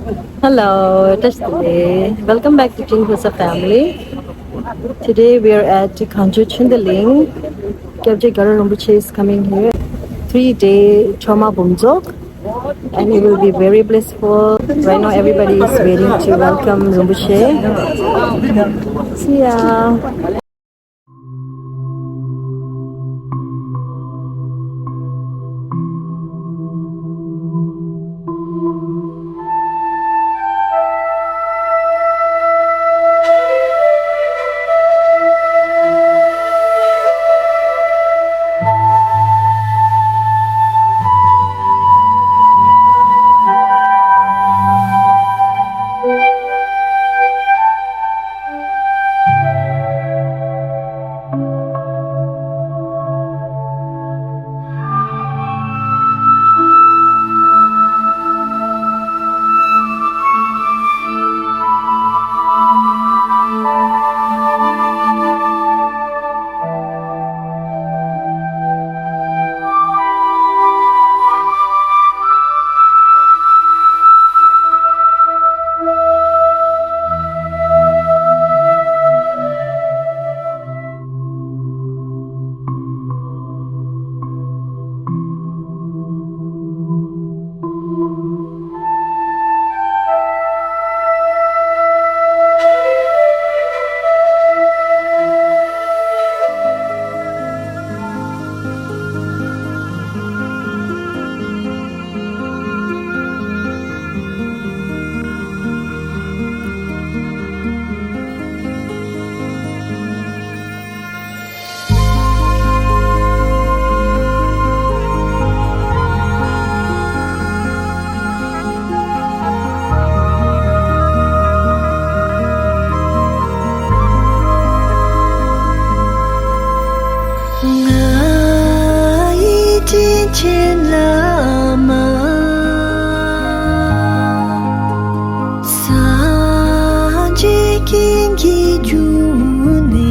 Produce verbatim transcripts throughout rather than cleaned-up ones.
Hello, Welcome back to Chinhosa family. Today we are at Kangjo Chundaling. Gyabje Garo Rinpoche is coming here. Three day Choma Bumdzok. And it will be very blissful. Right now, everybody is waiting to welcome Rinpoche. See ya. ང་ཡི་དྲིན་ཆེན་བླ་མ། སངས་རྒྱས་ཀྱི་རྒྱུད་ནས།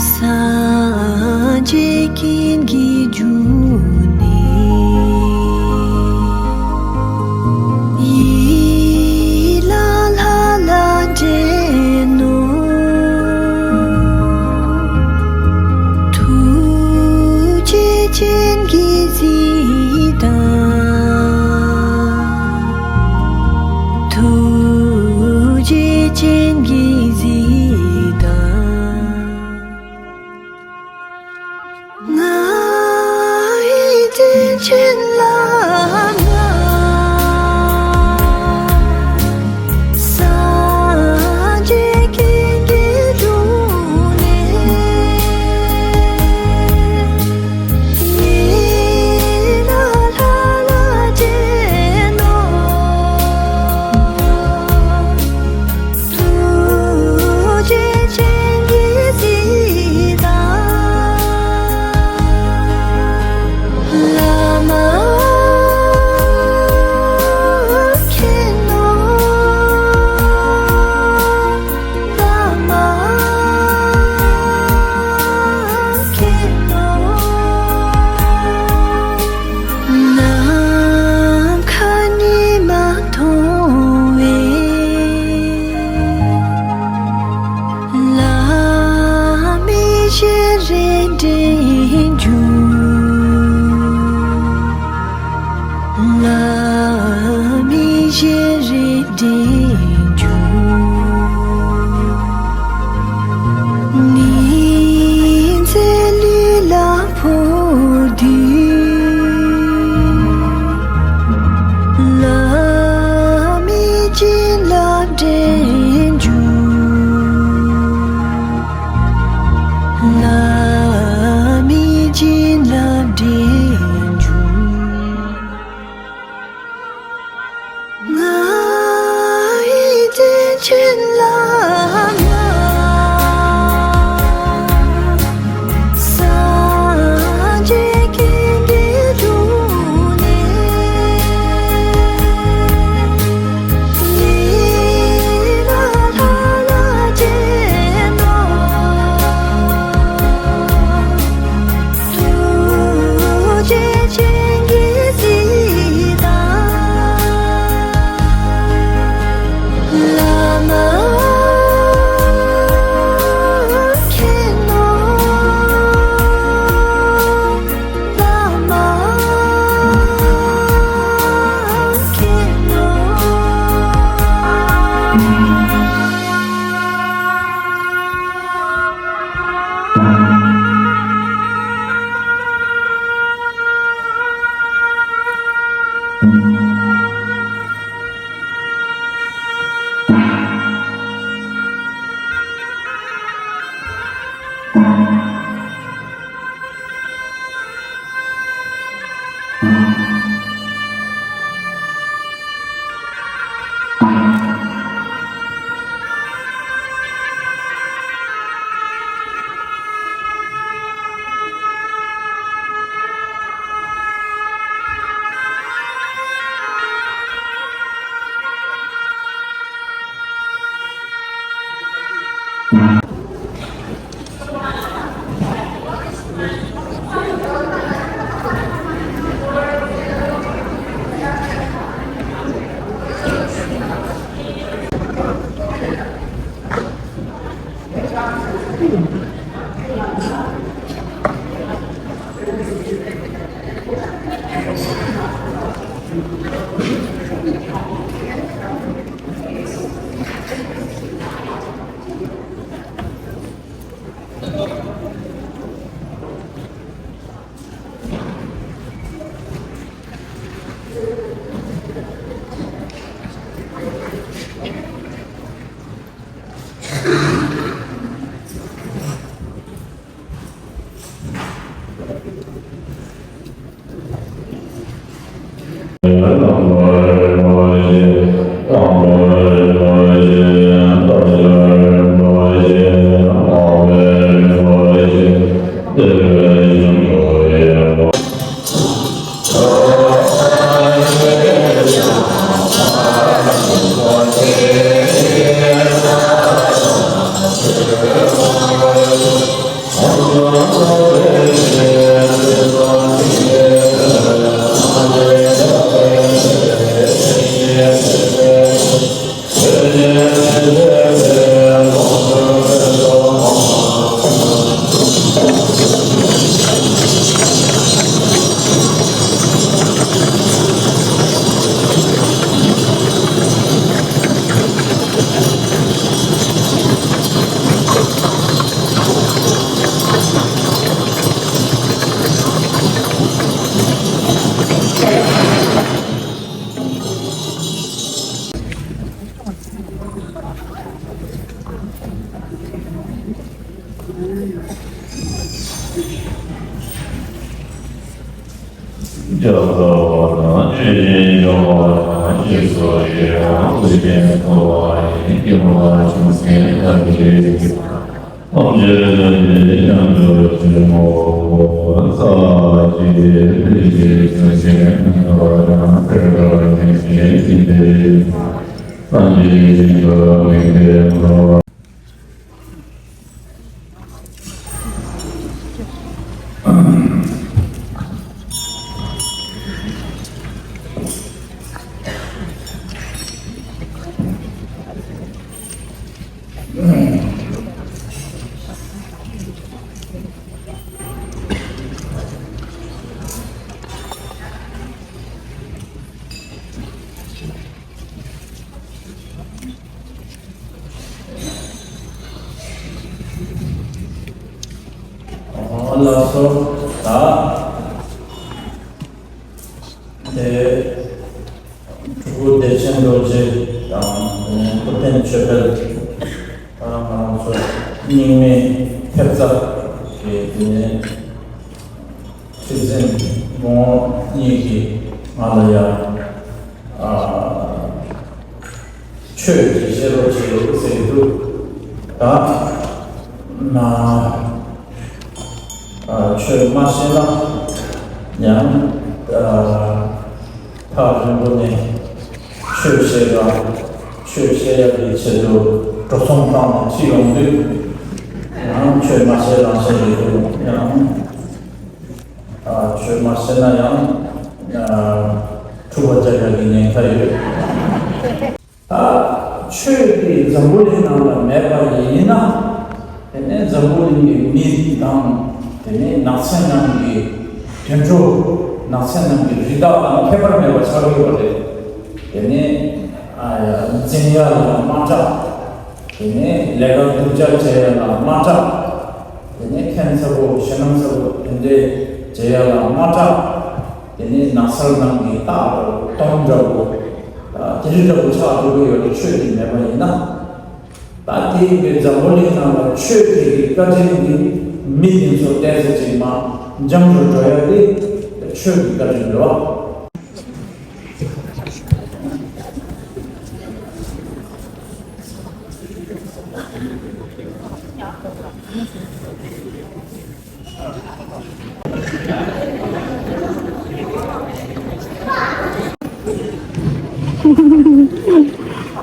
སངས་རྒྱས་ཀྱི་རྒྱུད་ནས། ཡིད་ལ་ལྷ་ལ་འདྲེན་ནོ། ཐུགས་རྗེ་ཅན་གྱིས་གཟིགས་དང་། ཐུགས་རྗེ་ཅན་གྱིས་གཟིགས་དང་། ང་ཡི་དྲིན་ཆེན་བླ་མ། སངས་རྒྱས་ཀྱི་རྒྱུད་ནས། ཡིད་ལ་ལྷ་ལ་འདྲེན་ནོ། ཐུགས་རྗེ་ཅན་གྱིས་གཟིགས་དང་། བླ་མ་མཁྱེན་ནོ། བླ་མ་མཁྱེན་ནོ། ནམ་མཁའ་ཉི་མ་མཐོང་བའི། བླ་མའི་ཞལ་རས་འདྲེན་རྒྱུ། བླ་མའི་ཞལ་རས་འདྲེན་རྒྱུ། ཉི་ཟེར་ལུས་ལ་ཕོག་དུས། བླ་མའི་བྱིན་རླབས་འདྲེན་རྒྱུ། བླ་མའི་བྱིན་རླབས་འདྲེན་རྒྱུ། ང་ཡི་དྲིན་ཆེན་བླ་མ། སངས་རྒྱས་ཀྱི་རྒྱུད་ནས། ཡིད་ལ་ལྷ་ལ་འདྲེན་ནོ། ཐུགས་ ལགས་སོ། ད་དེ་སྤྲུལ་སྐུ་བདེ་ཆེན་རྡོ་རྗེ་དང་སྐུ་བསྟན་ཆོས་འཕེལ། ད་ང་རང་ཚོ་རྙིང་མའི་ཐེབས་རྩ་གི་དེ་ནས་ཁྲི་འཛིན་མོ་གཉིས་ཀྱིས་ང་ལ་ཡང་ཨ་ཆོས་ཀྱི་བཤད་རོགས་བྱེད་ཟེར་གྱི་འདུག་ད་ན་ཨ་ཆོས་མ་བཤད་ན་ཡང་ཨ་ཐག་རིང་པོ་ནས་ཆོས་བཤད་ར་ཆོས་བཤད་ཡག་གི་ཆེད་དུ་འགྲོ་སོང་བཏང་ནས་ཁྲིད་ཡོང་དུས་ཡང་ཆོས་མ་བཤད་རང་བཤད་ལས་འདུག་ཡང་། ཨ་ཆོས་མ་བཤད་ན་ཡང་ཨ་འཁྲུག་པ་རྒྱག་ཡག་གི་ཉེན་ཁ་ཡོད། ཨ་ཆོས་དེ་འཛམ་བུ་གླིང་ནང་ལ་མེད་པ་ཡིན་ན། དེ་ནས་འཛམ་བུ་གླིང་གི་མི་དང་དེ་ནས་ནགས་ཚལ་ནང་གི་དུད་འགྲོ། ནགས་ཚལ་ནང་གི་རི་དྭགས་དང་ཁྱད་པར་མེད་པ་ཆགས་ཡོད་པ་རེད། དེ་ནས་ཨ་འཛིང་ཡག་ལ་མ་སྐྲག་དེ་ནས་ལས་ཀ་སྡུག་ཅག་བྱེད་ཡག་ལ་མ་སྐྲག་དེ་ནས་ཁྱད་མཚར་པོ་ཞེད་སྣང་ཚ་པོ་དེ་འདྲའི་མཇལ་ཡ་ལ་མ་སྐྲག་དེ་ནས་ནགས་ཚལ་ནང་གི་སྟག་འདྲ་པོ་དོམ་འདྲ་པོ་དེ་རིགས་འདྲ་པོ་ཆགས་འགྲོ་གི་ཡོད་རེད། ཆོས་འདི་མེད་པ་ཡིན་ན། ད་དེ་ཡིན་པའི་འཛམ་བུ་གླིང་ནང་ལ་ཆོས་དེ་གི་བཀའ་དྲིན་འདི་མི་འདི་ཚོ་ཏོག་ཙམ་ཅིག་མར་འཇམ་རུ་འགྲོ་ཡ་དེ་ཆོས་ཀྱི་བཀའ་དྲིན་རེད་བ།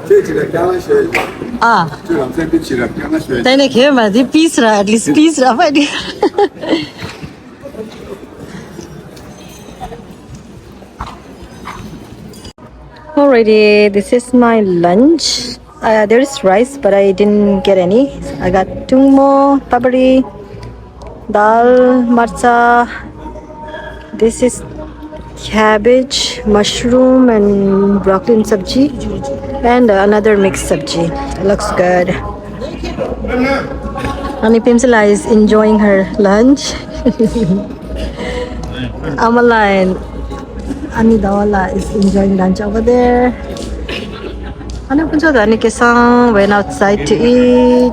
ཁྱེད་ཀྱིས་ལ་རྐྱང་ལ་ཤོད། ཨ། ཁྱོད་རང་ཚན་འདི་ཕྱི་ར་རྐྱང་ལ་ཤོད། དེ་ནས་ཁྱེད་མ་འདི་པིས་ར། at least པིས་ར་ཕ་འདི། Alrighty, this is my lunch. Uh, there is rice, but I didn't get any. I got tungmo, tabari, dal, marcha. This is cabbage, mushroom, and broccoli and sabji, and another mixed sabji. It looks good. Ani Pimsila is enjoying her lunch. Amala and Ani Dawala is enjoying lunch over there. Ani Puncho Dani Kesang went outside to eat.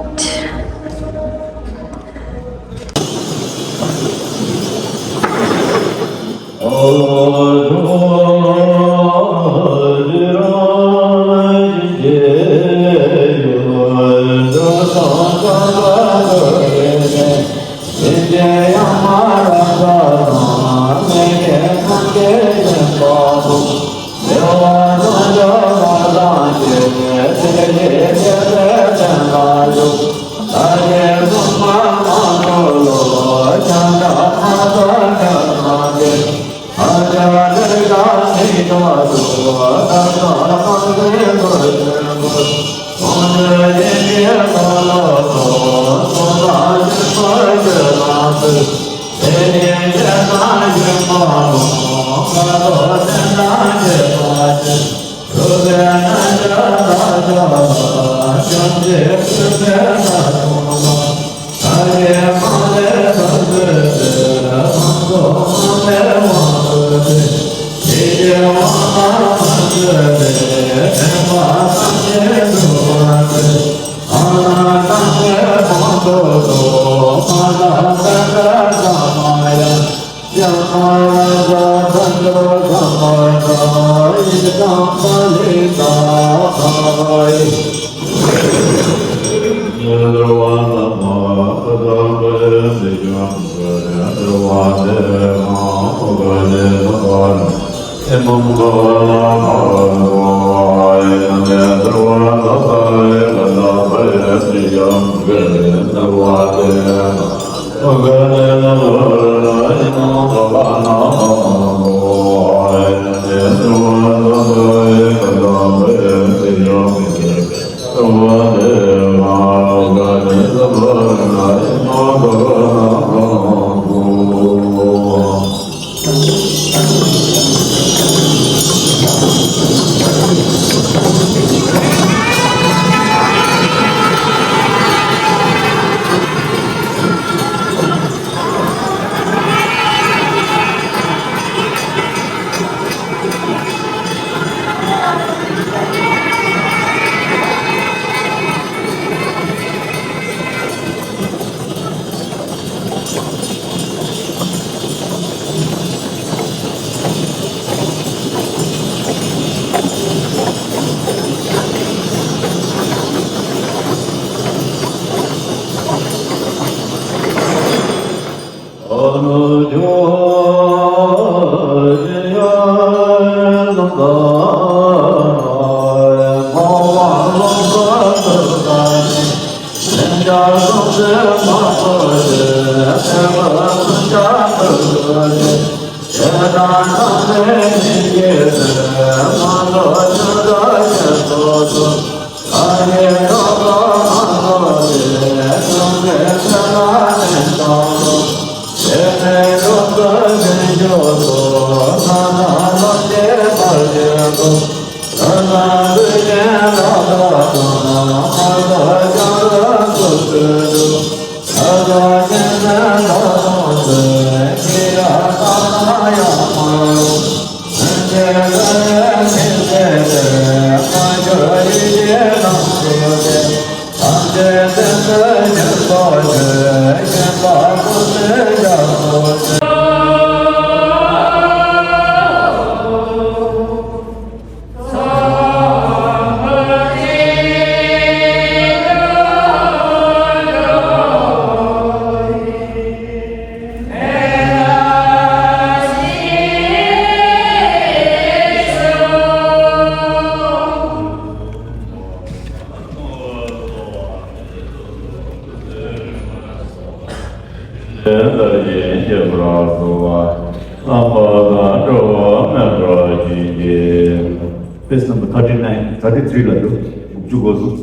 Page number thirty nine, thirty three ལ་འདུག་དགུ་བཅུ་གོ་གསུམ།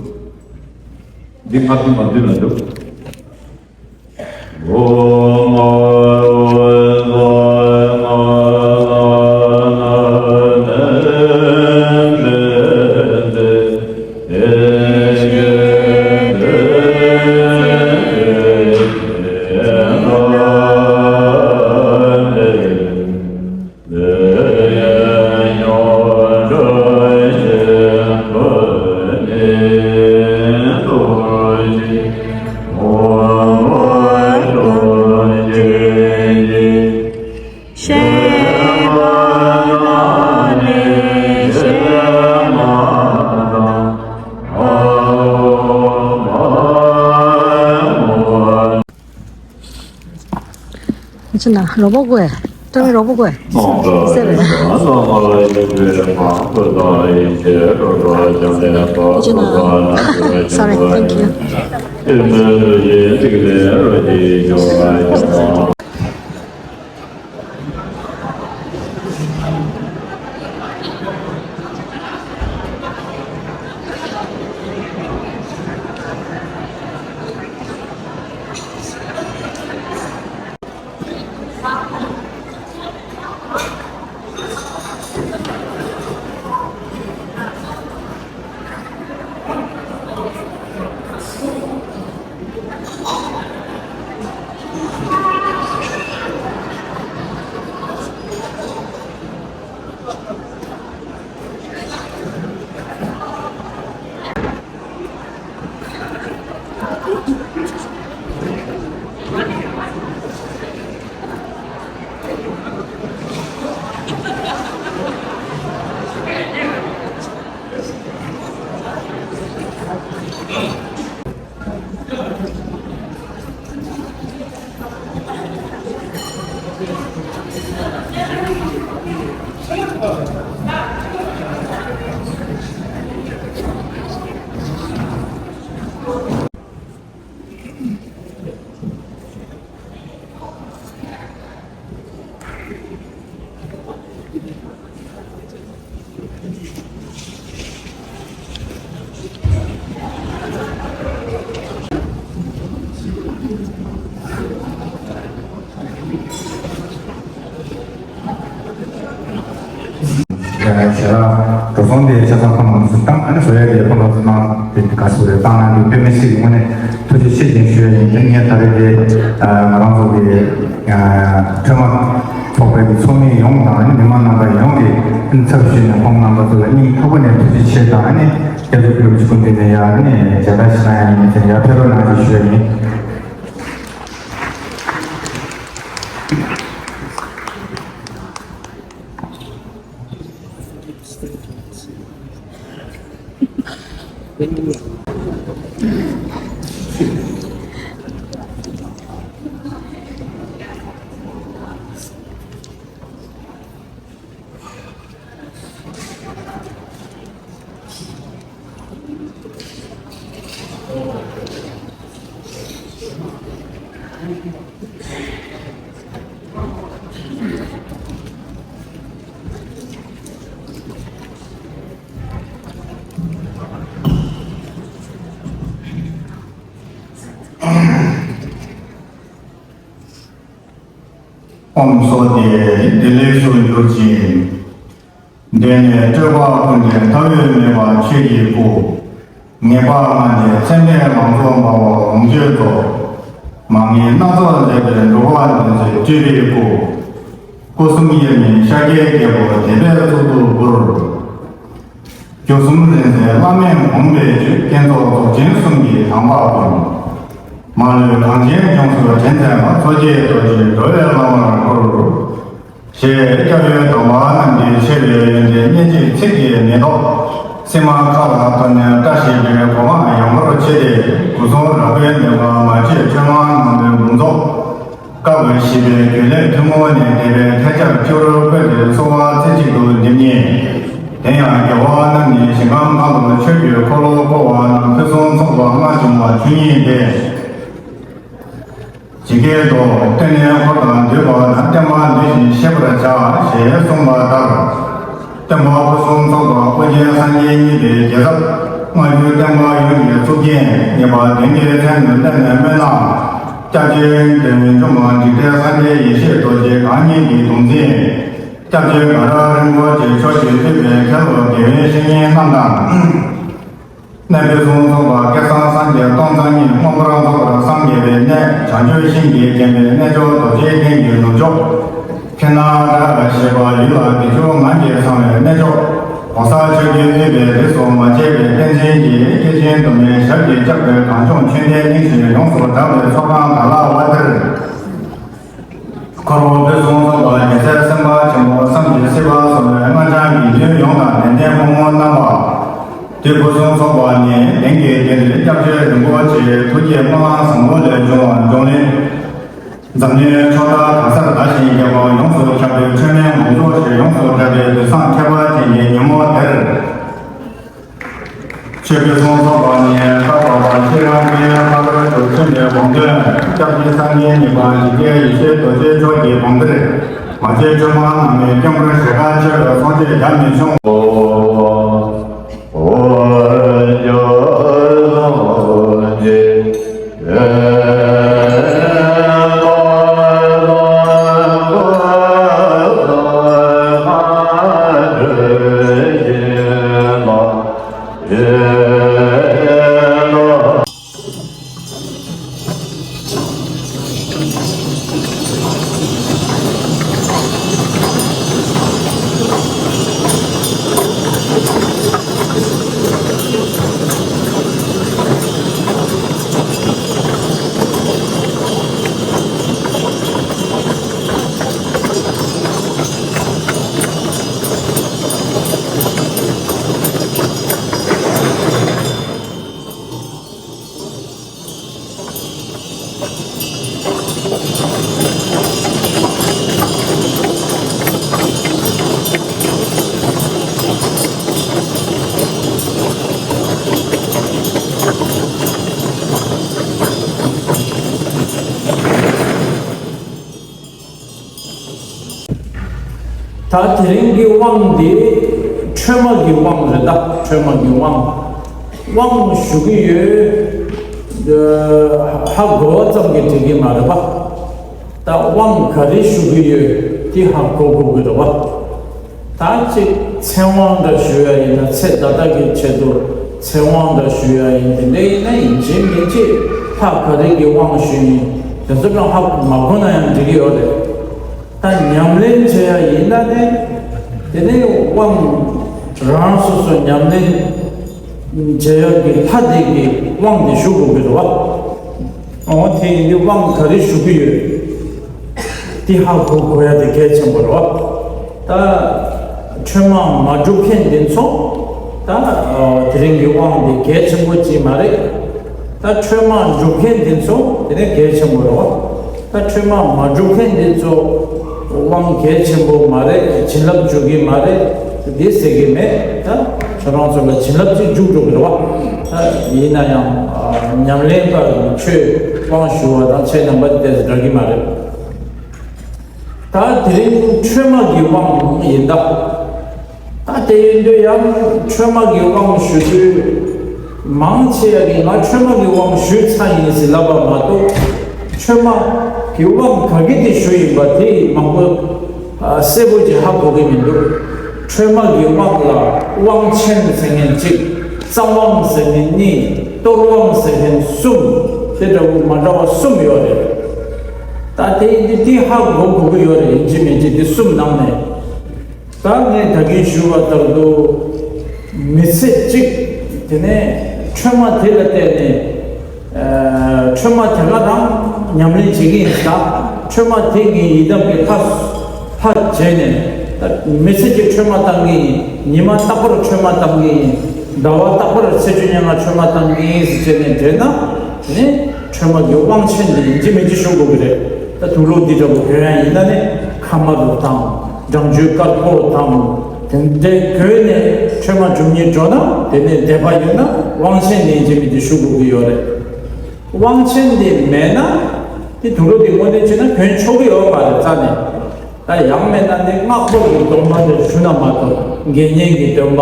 འདི་ལྔ་བཅུ་ང་བདུན་ལ་འདུག་ཅི་ན་རོགས་པ་དགོས། ཏོ་མི་རོགས་པ་དགོས། ཟེར་བས། ཅི་ན། Sorry, thank you. ཡང་ན་ཁྱེད་རང་འགྲོ་སོང་དེ་ཆ་ཚང་ཕ་མ་ཚོ་བཏང་ཨ་ནི་བཟོ་ཡ་དེ་ཕ་མ་ཚོ་ནང་དེ་ག་ཚོད་རེ་བཏང་ན་འདུག་དཔེ་མི་སྲིད་དངོས་གནས་ཐུགས་རྗེ་ཆེ་ཞེས་ཞུ་ཡ་ཡིན། དེ་ངས་ད་རེས་དེ་ང་རང་ཚོ་གི་ཐོན་མ་ཚོགས་པའི་གི་ཚོགས་མི་ཡོངས་དང་ཨ་ནི་མི་མང་རྣམ་པ་ཡོངས་ཀྱི་ཨ་ནི་ཚབ་ཞུས་ནས་ཁོང་རྣམ་པ་ཚོ་ལ་སྙིང་ཐག་པ་ནས་ཐུགས་རྗེ་ཆེ་དང་ཨ་ནི་སྐྱབས་རྗེ་ཕུལ་བའི་སྐུ་མདུན་ནས་ཡ་ཨ་ནི་མཇལ་དར་ཞིག་གནང་ཡ་ཡིན་ཟེར་ཡ་ཕེབས་རོགས་གནང་ཞེས་ཞུ་ཡ་ཡིན། ཨོཾ་སྭ་སྟི། བདེ་ལེགས་སུ་གྱུར་ཅིག་དེ་ནས་སྤྲུལ་པ་ཀུན་ལྡན་ལྟ་བའི་མེ་འབར་ཆོས་ཀྱི་སྐུ། ངེས་པར་ང་ནི་མཚན་ལྡན་ལང་ཚོ་འབར་བ་ལོངས་སྤྱོད་རྫོགས། མ་ངེས་སྣ་ཚོགས་མཛད་པའི་འགྲོ་བ་འདུལ་མཛད་སྤྲུལ་པའི་སྐུ། སྐུ་གསུམ་དབྱེར་མེད་ཤཱཀྱའི་རྒྱལ་པོ་བདེན་པའི་གཙུག་ཏོར་སྐུ། སྒྱུ་གསུམ་རིག་འཛིན་བླ་མེད་དགོངས་པའི་བཅུད། བསྐྱེད་རྫོགས་རྫོགས་ཆེན་གསུམ་གྱི་དམ་པ་ཀུན། མ་ལུས་གངས་ཅན་ལྗོངས་སུ་དྲན་མཛད་པ། མཚོ་སྐྱེས་རྡོ་རྗེ་འགྲོ་བའི་བླ་མར་བཀུར། ཞེས་སྐྱབས་ཡུལ་སྡོམ་པ་རྣམས་ཀྱི་ཆེ་བའི་ཡོན་ཏན་སྙན་འཇེབས་ཚིག་གི་མེ་ཏོག་སིལ་མ་ཁ་ལ་གཏོར་ནས་བཀྲ་ཤིས་པའི་གོ་འཕང་ཡངས་པོར་མཆིས་ཏེ། སྐུ་གསུང་རབ་དགའི་ནུས་པ་མ་བཅོས་ཆོས་དབང་རྣམ་པའི་འབུམ་ཚོགས། བཀའ་བརྒྱུད་བཞི་པའི་རྒྱུད་ལས་ཐུན་མོང་ནས་འདས་པའི་ཐལ་ཆགས་སྤྱི་བོར་བཀོད་དེ་གསོལ་བ་རྩེ་གཅིག་ཏུ་འདེབས་ཉིད། དེ་ཡང་རྒྱལ་བ་རྣམས་ནི་ཞིང་ཁམས་ལྷ་ལུང་ཆོས་ཀྱི་འཁོར་ལོ་བསྐོར་བ་རྣམས་ཕུན་སུམ་ཚོགས་པ་ལྔ་བྱུང་བ་ཆོས་ཉིད་དེ། ཇི་སྐད་དུ། བསྟེན་ནས་འཁོར་དང་འདུས་པ་ན། བསྟེན་པ་འདུས་ཤིང་གཤེགས་པར་བྱ། ཞེས་གསུངས་པ་ལྟར། བསྟེན་པ་ཕུན་སུམ་ཚོགས་པ་ཀུན་མཁྱེན་སངས་རྒྱས་ཉིད་ཀྱི་རྒྱལ་ཚབ། སྔ་འགྱུར་བསྟན་པ་ཡོངས་ཀྱི་གཙུག་རྒྱན། ངེས་པར་དོན་གྱི་མཚན་དུ་བསྟན་ནས་སྨོན་ལམ། སྐྱབས་རྗེ་འདོད་ཡོན་འབྱུང་བ་འཇིགས་བྲལ་སངས་རྒྱས་ཡེ་ཤེས་རྡོ་རྗེ་གང་ཉིད་ཀྱི་གདུང་འཛིན། སྐྱབས་རྗེ་དགའ་རབ་རིན་པོ་ཆེ་མཆོག་གིས་གཙོས་པའི་མཁན་སློབ་དགེ་བའི་བཤེས་གཉེན་རྣམས་དང་། གནས་ཕུན་སུམ་ཚོགས་པ་སྐལ་བཟང་སངས་རྒྱས་སྟོང་རྩ་གཉིས། མངོན་པར་རྫོགས་པར་སངས་རྒྱས་པའི་གནས། བྱང་ཆུབ་ཤིང་གིས་བརྒྱན་པའི་གནས་མཆོག་རྡོ་རྗེ་གདན་གྱི་ནུབ་ཕྱོགས། ཁེ་ན་ཌ་ཞེས་པ་ཡུལ་ལ་བདེ་མཆོག་ངང་གིས་ཚང་བའི་གནས་མཆོག། གོང་ས་མཆོག་གིས་གཙོས་པའི་རིས་སུ་མ་ཆད་པའི་བསྟན་འཛིན་གྱི་སྐྱེས་ཆེན་དུ་མའི་ཞབས་ཀྱིས་བཅགས་པའི་གངས་ལྗོངས་ཆོས་ལྡན་གླིང་བཞིན་ཡོངས་སུ་གྲགས་པའི་ཚོགས་ཁང་ག་ལ་བ་དེར། འཁོར་ལོ་ཕུན་སུམ་ཚོགས་པ་རྒྱལ་སྲས་སེམས་དཔའ་ཆེན་པོ་བསམ་གྱིས་བསྲེག་པ་སོགས་པའི་སྔགས་འཆང་གི་མདུན་ཡོངས་དང་ལྡན་ལྡན་ཕོ་མོ་རྣམ་པ། དུས་ཕུན་སུམ་ཚོགས་པ་ནི་ལྷན་སྐྱེས་དེ་ལས་སྐྱབས་རྗེ་རིན་པོ་ཆེའི་ཐུགས་བསྐྱེད་སྨོན་ལམ་བཟང་པོ་ལས་བྱུང་བ་འབྱུང་གནས། འཛམ་གླིང་ཕྱོགས་མཐའ་གང་སར་དར་ཞིང་རྒྱས་པ་ཡོངས་སུ་ཁྱབ་པའི་འཕྲོད་སྨན་མང་ཚོགས་ཞེས་ཡོངས་སུ་གྲགས་པའི་དུས་བཟང་ཁྱད་པར་ཅན་གྱི་ཉིན་མོ་དེར། ཆོས་ཕུན་སུམ་ཚོགས་པ་ནི་ལྷག་པར་དུ་ཤེས་རབ་ཀྱི་ཕ་རོལ་ཏུ་ཕྱིན་པའི་དགོངས་དོན་སྐྱབས་རྗེ་སངས་རྒྱས་གཉིས་པ་འཇིགས་བྲལ་ཡེ་ཤེས་རྡོ་རྗེ་མཆོག་གི་དགོངས་གཏེར། མ་བཅོས་ཆོས་དབང་རྣམ་པའི་སྐྱོང་བར་ཞལ་དཀར་ཆེ་བའི་གསུང་ཆོས་རྒྱ་མི་ཆུང་། ད་དེ་རིང་གི་དབང་འདི་ཁྲོས་མ་གི་དབང་རེད། ད་ཁྲོས་མ་གི་དབང་། དབང་ཞུ་གི་ཡོད། ཨ། ཧ་གོ་བ་ཙམ་གྱིས་འགྲིག་གི་མ་རེད་པ། ད་དབང་ག་རེ་ཞུ་གི་ཡོད་དེ་ཧ་གོ་དགོས་ཀྱི་རེད་པ། ད་ཅིག་མཚན་དབང་འདྲ་ཞུ་ཡ་ཡིན་ན། ཚེ་ད་ལྟ་གི་ཆེད་དུ་མཚན་དབང་འདྲ་ཞུ་ཡ་ཡིན། དེ་འདྲ་ཡིན་ན་ཡིན་གཅིག་མིན་གཅིག་ལྷ་ག་རེ་གི་དབང་ཞུ་ཡིན། དེ་ཚོ་ཀྱང་ཧ་མ་གོ་ན་ཡང་འགྲིག་གི་ཡོད་རེད། ད་ཉམས་ལེན་བྱེད་ཡ་ཡིན་ན་ནི། དེ་ནས་དབང་རང་སོ་སོ་ཉམས་ལེན་བྱེད་ཡ་གི་ལྷ་དེ་གི་དབང་དེ་ཞུ་དགོས་ཀྱི་རེད་པ། འོ་དེ་ཡིན་དུས་དབང་ག་རེ་ཞུ་གི་ཡོད་དེ་ཧ་གོ་དགོས་ཡ་དེ་གལ་ཆེན་པོ་རེད་པ། ད་ཁྲོས་མ་མ་གྲུབ་མཁན་དེ་ཚོ་ད་དེ་རིང་གི་དབང་དེ་གལ་ཆེན་པོ་ཅིག་མ་རེད། ད་ཁྲོས་མ་གྲུབ་མཁན་འདི་ཚོ་དེ་ནས་གལ་ཆེན་པོ་རེད་པ། ད་ཁྲོས་མ་མ་གྲུབ་མཁན་འདི་ཚོ་དབང་གལ་ཆེན་པོ་མ་རེད། བྱིན་རླབས་འཇུག་གི་མ་རེད། འདི་ཟེར་གི་མེད། ད་ཁྱོད་རང་ཚོ་ལ་བྱིན་རླབས་ཅིག་འཇུག་འགྲོ་གི་རེད་པ། ད་ཡིན་ན་ཡང་ཨ། ཉམས་ལེན་པ་ཆོས་དབང་ཞུ་བ་དང་ཆོས་ཉན་པ་དེ་འདྲ་གི་མ་རེད། ད་དེ་རིང་ཁྲོས་མ་གི་དབང་ཡིན་ད། ད་དེ་ཡིན་དུས་ཡང་ཁྲོས་མ་གི་དབང་ཞུ་དུས། མང་ཆེ་བ་གིས་ང་ཁྲོས་མ་གི་དབང་ཞུས་ཚར་ཡིན་ཟེར་ལབ་པ་མ་གཏོགས། ཁྲོས་མ་གི་དབང་ག་གི་དེ་ཞུ་ཡིན་པ་དེ་མང་པོ་ཨ། གསལ་པོ་ཅིག་ཧ་གོ་གི་མི་འདུག་ཁྲོས་མ་གི་དབང་ལ་དབང་ཆེན་ཟེར་མཁན་གཅིག་རྩ་དབང་ཟེར་མཁན་གཉིས། གཏོར་དབང་ཟེར་མཁན་གསུམ། དེ་འདྲ་བོ་མ་འདྲ་བ་གསུམ་ཡོད་རེད། ད་དེ་ཡིན་དུས་དེ་ཧ་གོ་དགོས་ཀྱི་ཡོད་རེད། ཡིན་གཅིག་མིན་གཅིག་དེ་གསུམ་ནང་ནས། ད་ངས་ད་གིན་ཞུས་པ་ལྟར་དུ། མི་ཚེ་གཅིག་དེ་ནས་འཕྲོད་མ་དེ་ལ་བརྟེན་ནས། ཨ། འཕྲོད་མ་དེ་ག་རང་ཉམས་ལེན་བྱེད་ཀྱི་ཡིན་ད། འཕྲོད་མ་དེ་ངའི་ཡི་དམ་གྱི་ལྷ་ལྷ་བྱས་ནས། ད་མི་ཚེ་གཅིག་འཕྲོད་མ་བཏང་གི་ཡིན། ཉི་མ་རྟག་པར་འཕྲོད་མ་བཏང་གི་ཡིན། ཟླ་བ་རྟག་པར་ཚེས་བཅུ་ཉེར་ལྔ་འཕྲོད་མ་བཏང་གི་ཡིན་ཟེར་བྱས་ནས་བྱས་ན། དེ་ནས་འཕྲོད་མ་གི་དབང་ཆེན་དེ་ཡིན་གཅིག་མིན་གཅིག་ཞུ་དགོས་ཀྱི་རེད། ད་དུག་ལོག་འདི་འདྲ་པོ་གྱོན་ཡ་ཡིན་ན་ནི་ཁ་དམར་དང་། སྦྲང་ཆུའི་དཀར་པོ་དང་། དེ་འདྲའི་གྱོན་ནས་འཕྲོད་མ་འཇུག་སྙིང་འདོད་ན། དེ་ནས་དད་པ་ཡོད་ན་དབང་ཆེན་དེ་ཡིན་གཅིག་མིན་གཅིག་ཞུ་དགོས་ཀྱི་ཡོད་རེད། དབང་ཆེན་དེ་མེད་ན། དེ་དུག་ལོག་དེ་དངོས་གནས་བྱས་ན་གྱོན་ཆོག་གི་ཡོད་མ་རེད་རྩ་ནས། ད་ཡང་མེད་ན་ནི་སྔགས་པ་གི་སྡོམ་པ་འདྲ་ཞུ་ན་མ་གཏོགས། དགེ་བསྙེན་གྱི་སྡོམ་པ།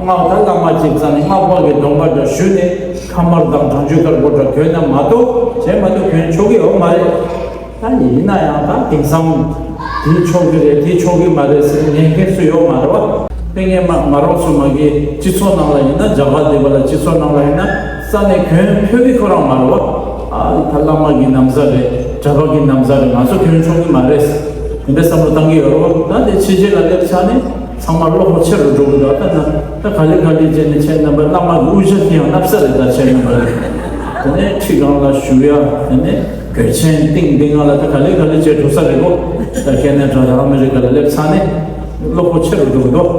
སྔགས་ད་བླ་མ་གཅིག་རྩ་ནས་སྔགས་པ་གི་སྡོམ་པ་འདྲ་ཞུས་ནས་ཁ་དམར་དང་སྦྲང་ཆུ་དཀར་པོ་འདྲ་གྱོན་ན་མ་གཏོགས། བྱས་མ་གཏོགས་གྱོན་ཆོག་གི་ཡོད་མ་རེད། ད་ཡིན་ན་ཡང་ད་དེང་སང་དེ་ཆོག་གི་རེད། དེ་ཆོག་གི་མ་རེད་ཟེར་ཉན་མཁན་སུ་ཡོད་མ་རེད་བ། དཔེ་ངས་མ་ང་རང་ཚོ་མ་གི་སྤྱི་ཚོགས་ནང་ལ་ཡིན་ན། རྒྱ་གར་འདི་པ་ལ་སྤྱི་ཚོགས་ནང་ལ་ཡིན་ན་རྩ་ནས་གྱོན་ཕོད་ཀྱི་ཁོ་རང་མ་རེད་བ། ཨ། ད་བླ་མ་གི་ན་བཟའ་རེད། གྲྭ་པ་གི་ན་བཟའ་རེད། ང་ཚོ་གྱོན་ཆོག་གི་མ་རེད། དེ་འདྲ་བསམ་བློ་བཏང་གི་ཡོད་རེད་བ། ད་དེ་ཕྱི་རྒྱལ་ལ་སླེབས་ཚར་ནས་ཚང་མ་བློ་ཁོག་ཆེ་རུ་འགྲོ་གི་འདུག་ད་ན་ད་ག་ལེ་ག་ལེ་བྱས་ནས་ཁྱེད་རྣམ་པ་བླ་མ་གི་དབུ་ཞྭ་དེ་ཡང་བསྣབས་ས་རེད། ད་ཁྱེད་རྣམ་པ་ལ་དེ་ནས་ཁྲི་སྒང་ལ་བཞུགས་ཡ། དེ་ནས་གོས་ཆེན་སྟེང་སྟེང་ང་ལ་ད་ག་ལེ་ག་ལེ་བྱས་འགྲོ་ས་རེད་གོ། ད་ཁེ་ན་ཌ་དང་ཨ་མི་རི་ཀ་ལ་སླེབས་ཚར་ནས་བློ་ཁོག་ཆེ་རུ་འགྲོ་གི་འདུག་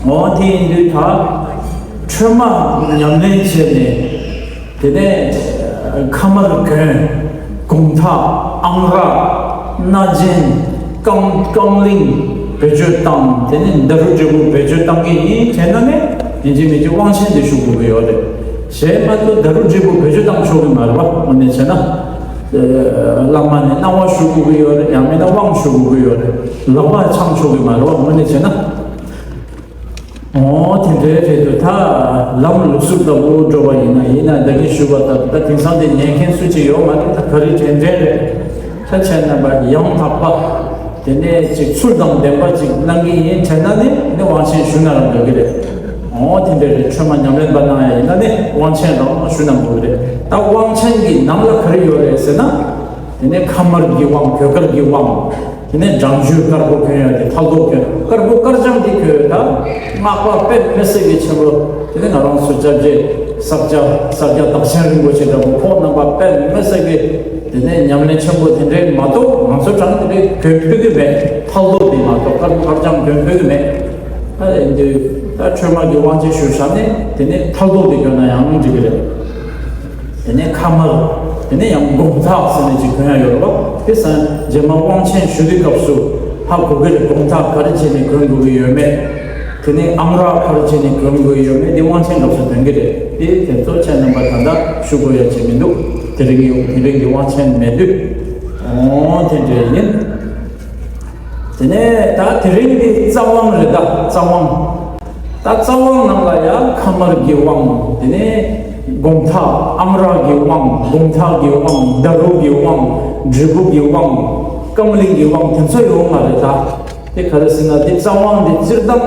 འོ་དེ་ཡིན་དུས་ད་འཕྲོད་མ་ཉམས་ལེན་བྱས་ནས། དེ་ནས་ཁ་དམར་གྱོན། དགུང་ཐག་ཨང་རག་སྣ་ཆེན། རྐང་རྐང་གླིང་བེད་སྤྱོད་བཏང་། དེ་ནས་ཌཱ་རུ་འབྲས་བུ་བེད་སྤྱོད་བཏང་གི་ཡིན་བྱས་ན་ནི་ཡིན་གཅིག་མིན་གཅིག་དབང་ཆེན་དེ་ཞུ་དགོས་ཀྱི་ཡོད་རེད། བྱས་མ་གཏོགས་ཌཱ་རུ་འབྲས་བུ་བེད་སྤྱོད་བཏང་ཆོག་གི་མ་རེད་བ། དངོས་གནས་བྱས་ན། ཨ། བླ་མ་ནས་གནང་བ་ཞུ་དགོས་ཀྱི་ཡོད་རེད། ཡང་མིན་ན་དབང་ཞུ་དགོས་ཀྱི་ཡོད་རེད། ལག་པ་འཆང་ཆོག་གི་མ་རེད་བ། དངོས་གནས་བྱས་ན། འོ་དེ་འདྲའི་རེད་འདུག་ད་ལམ་ལུགས་སྲོལ་ལྟ་བུ་འགྲོ་བ་ཡིན་ན། ཡིན་ན་ད་གིན་ཞུས་པ་ལྟར་ད་དེང་སང་དེ་ཉན་མཁན་སུ་གཅིག་ཡོད་མ་རེད། ད་ག་རེ་དྲན་དྲན་རེད། ད་ཁྱེད་རྣམ་པ་ཡང་དག་པ་དེ་ནས་ཅིག་ཚུལ་དང་ལྡན་པ་ཅིག་གནང་གི་ཡིན་དྲན་ན་ནི་ནི་དབང་ཆེན་ཞུ་ན་རང་འདོད་ཀྱི་རེད། འོ་དེ་འདྲ་རེད། འཕྲོད་མ་ཉམས་ལེན་པ་གནང་ཡ་ཡིན་ན་ནི་དབང་ཆེན་རང་ཞུ་ན་འདོད་ཀྱི་རེད། ད་དབང་ཆེན་གྱི་ནང་ལ་ག་རེ་ཡོད་རེད་ཟེར་ན། དེ་ནས་ཁ་དམར་གྱི་དབང་། གོས་དཀར་གྱི་དབང་། དེ་ནས་སྦྲང་ཆུ་དཀར་པོ་གྱོན་ཡ་དེ། ཐལ་མདོག་གྱོན། དཀར་པོ་དཀར་རྐྱང་དེ་གྱོན། ད་སྔགས་པ་དཔེ་མི་སྲིད་པའི་ཆེན་པོ། དེ་ནས་ང་རང་ཚོ་སྐྱབས་རྗེ་ས་སྐྱ་ས་སྐྱ་བདག་ཆེན་རིན་པོ་ཆེ་འདྲ་པོ། ཁོང་རྣམ་པ་དཔེ་མི་སྲིད་པའི་དེ་ནས་ཉམས་ལེན་ཆེན་པོ་དེ་འདྲའི་མ་གཏོགས་ང་ཚོ་གྲངས་དེ་འདྲའི་གྱོན་ཕོད་ཀྱི་མེད། ཐལ་མདོག་དེ་མ་གཏོགས་དཀར་པོ་དཀར་རྐྱང་གྱོན་ཕོད་ཀྱི་མེད། ད་འདི་ད་འཕྲོད་མ་གི་དབང་ཆེན་ཞུ་བཞག་ནས་དེ་ནས་ཐལ་མདོག་དེ་གྱོན་ན་ཡང་འགྲིག་གི་རེད། དེ་ནས་ཁ་དམར། དེ་ནས་ཡང་དགུང་ཐག་ཟེར་ནས་ཅིག་གྱོན་ཡ་ཡོད་རེད་པ། དེ་སང་རྗེས་མ་དབང་ཆེན་ཞུ་དུས་སྐབས་སུ་ཧ་གོ་གི་རེད། དགུང་ཐག་ག་རེ་བྱས་ནས་གྱོན་དགོས་ཀྱི་ཡོད་མེད། དེ་ནས་ཨང་རག་ག་རེ་བྱས་ནས་གྱོན་དགོས་ཀྱི་ཡོད་མེད་དེ་དབང་ཆེན་སྐབས་སུ་སྟོན་གི་རེད། དེ་དེ་ཚོ་ཁྱེད་རྣམ་པ་ད་ལྟ་ཞུ་དགོས་ཡ་ཅིག་མི་འདུག་དེ་རིང་གི་དེ་རིང་གི་དབང་ཆེན་མེད་དུས། འོ་དེ་འདྲ་ཡིན། དེ་ནས་ད་དེ་རིང་འདི་རྩ་དབང་རེད། ད་རྩ་དབང་། ད་རྩ་དབང་ནང་ལ་ཡང་ཁ་དམར་གྱི་དབང་། དེ་ནས་དགུང་ཐག་ཨང་རག་གི་དབང་། དགུང་ཐག་གི་དབང་། ཌཱ་རུ་གི་དབང་། འབྲས་བུ་གི་དབང་། རྐང་གླིང་གི་དབང་དེ་ཚོ་ཡོད་མ་རེད་ད། དེ་ག་རེ་ཟེར་ན་དེ་རྩ་དབང་འདི་སྤྱིར་བཏང་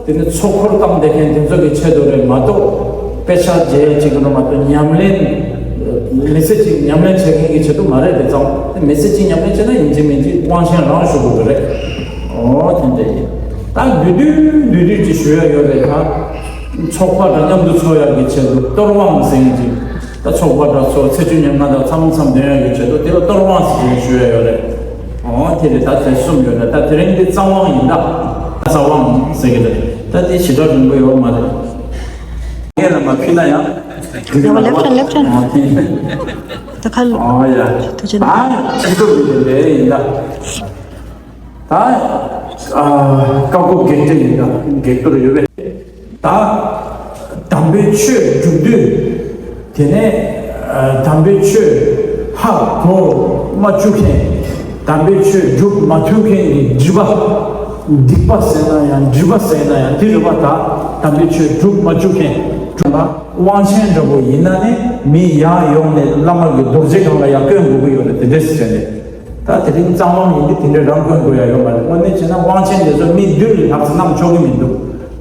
དེ་ནི་ཚོགས་འཁོར་བསྐངས་བསྡད་མཁན་དེ་ཚོ་གི་ཆེད་དུ་རེད་མ་གཏོགས། དཔེ་ཆ་མཇལ་ཡ་ཅིག་གི་ནང་མ་གཏོགས་ཉམས་ལེན། མི་ཚེ་གཅིག་ཉམས་ལེན་བྱེད་མཁན་གྱི་ཆེད་དུ་མ་རེད། དེ་ཙང་དེ་མི་ཚེ་གཅིག་ཉམས་ལེན་བྱས་ན་ཡིན་གཅིག་མིན་གཅིག་དབང་ཆེན་རང་ཞུ་དགོས་ཀྱི་རེད། འོ་དེ་འདྲ་ཡིན། ད་བསྡུས་བསྡུས་བསྡུས་བསྡུས་ཅིག་ཞུ་ཡ་ཡོད་རེད། ད་ཚོགས་པ་འདྲ་མཉམ་དུ་ཚོགས་ཡག་གི་ཆེད་དུ་གཏོར་དབང་ཟེར་མཁན་ཅིག་ད་ཚོགས་པ་འདྲ་ཚོ་ཚེས་བཅུ་ཉེར་ལྔ་དང་མཚམས་མཚམས་འདོན་ཡག་གི་ཆེད་དུ་དེ་ལ་གཏོར་དབང་ཟེར་མཁན་ཞུ་ཡ་ཡོད་རེད། འོ་དེ་རེད། ད་དེ་གསུམ་ཡོད་རེད། ད་དེ་རིང་འདི་རྩ་དབང་ཡིན། ད་རྩ་དབང་ཟེར་གི་རེད། ད་དེ་ཞེ་དྲག་རིང་པོ་ཡོད་མ་རེད། ངས་ལ་མ་ཕུལ་ན་ཡང་། ཡ་མ་ལེབ་ཅན་ལེབ་ཅན། ཨོ་ཁེ། ད་ཁ་ལ། ཨོ་ཡ། ཐུགས་རྗེ་ཆེ། ད་ཅི་ཐུབ་ཀྱི་དེ་འདྲ་ཡིན་ད། ད་ཨ་བཀའ་བསྒོ་བགེགས་སྐྲད་ཡིན་ད། བགེགས་གཏོར་ཡོད་པས། ད་དམ་པའི་ཆོས་སྒྲུབ་དུས། དེ་ནས་ཨ་དམ་པའི་ཆོས་ཧ་གོ་མ་བཅུག་མཁན། དམ་པའི་ཆོས་སྒྲུབ་མ་ཐུབ་མཁན་གྱི་སྒྲིབ་པ། སྡིག་པ་ཟེར་ན་ཡང་སྒྲིབ་པ་ཟེར་ན་ཡང་དེ་རེད་པ། ད་དམ་པའི་ཆོས་སྒྲུབ་མ་བཅུག་མཁན། སྒྲུབ་པ་དབང་ཆེན་འདྲ་པོ་ཡིན་ན་ནི་མི་ཡར་ཡོང་ནས་བླ་མ་གི་རྡོ་རྗེ་སྒང་ལ་ཡར་བསྐོན་དགོས་ཀྱི་ཡོད་རེད། དེ་འདྲས་ཟེར་ནས། ད་དེ་རིང་རྩ་དབང་ཡིན་དུས་དེ་འདྲས་རང་བསྐོན་དགོས་ཡ་ཡོད་མ་རེད། དངོས་གནས་བྱས་ན་དབང་ཆེན་དེ་ཚོ་མི་མདུན་ལ་ལྷག་ཙམ་བསྣམས་ཆོག་གི་མི་འདུག་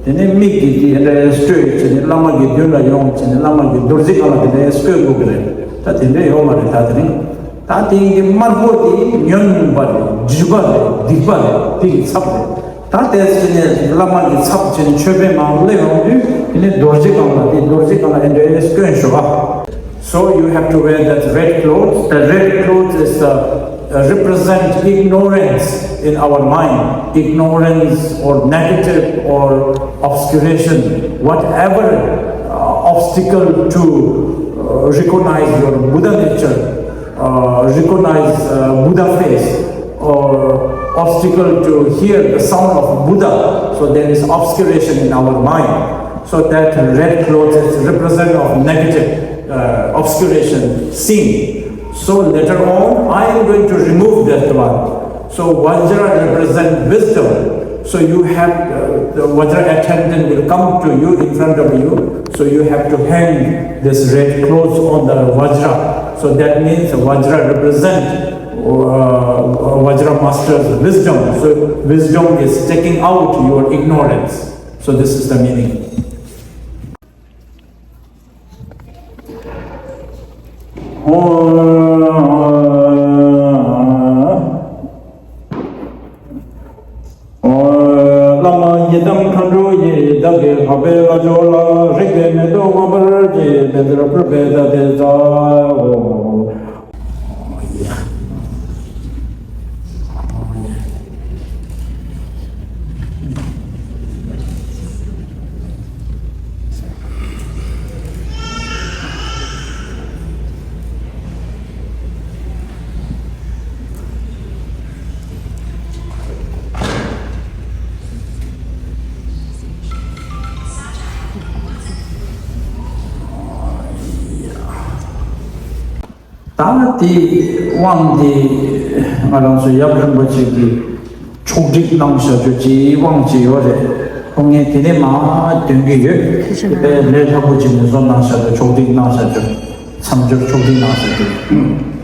དེ་ནས་མིག་གིས་དེ་འདྲ་བསྐྱོད་བྱས་ནས་བླ་མ་གི་མདུན་ལ་ཡོང་བྱས་ནས་བླ་མ་གི་རྡོ་རྗེ་སྒང་ལ་དེ་འདྲ་བསྐོན་དགོས་ཀྱི་རེད། ད་དེ་འདྲ་ཡོད་མ་རེད། ད་དེ་རིང་ད་དེང་གི་དམར་པོ་དེ་ཉོན་མོངས་པ་རེད། སྒྱུ་པ་རེད། སྡིག་པ་རེད། དེ་གི་ཚབ་རེད། ད་དེ་ཟེར་ནས་བླ་མ་གི་ཚབ་བྱས་ནས་མཆོད་པའི་མར་སླེབས་ཡོང་དུས། དེ་ནས་རྡོ་རྗེ་སྒང་ལ། དེ་རྡོ་རྗེ་སྒང་ལ་ཨེ་འདྲ་སྐྱོན་ཤོར་བ། So you have to wear that red clothes. The red clothes is the, uh, represent ignorance in our mind, ignorance or negative or obscuration, whatever, uh, obstacle to, uh, recognize your Buddha nature, uh, recognize, uh, Buddha face, or obstacle to hear the sound of Buddha. So there is obscuration in our mind. So that red cloth is represent of negative, uh, obscuration, sin. So later on, I am going to remove that one. So Vajra represent wisdom. So you have, uh, the Vajra attendant will come to you, in front of you. So you have to hang this red cloth on the Vajra. So that means Vajra represent, uh, Vajra master's wisdom. So wisdom is taking out your ignorance. So this is the meaning. བླ་མ་ཡི་དམ་མཁའ་འགྲོ་ཡི། བདག་གི་ལྷག་པའི་ལྷ་མཆོག་ལ། རིག་པའི་མེ་ཏོག་མངོན་པར་བཀྱེས། བཛྲ་པུཥྤེ་ཏ་ཏེ་ཛཿ་ཧོ། ད་དེ་དབང་དེ་ང་རང་ཚོ་ཡབ་རིན་པོ་ཆེ་གིས་ཕྱོགས་སྒྲིག་གནང་བཞག་རྒྱུ་ཅིག་དབང་ཅིག་ཡོད་རེད། ཁོང་ངས་དེ་ནས་མར་འདོན་གྱི་ཡོད། དེ་ལས་སླ་པོ་ཅིག་ནས་བཟོ་གནང་བཞག་རྒྱུ། ཕྱོགས་སྒྲིག་གནང་བཞག་རྒྱུ། མཚམས་སྦྱོར་ཕྱོགས་སྒྲིག་གནང་བཞག་རྒྱུ།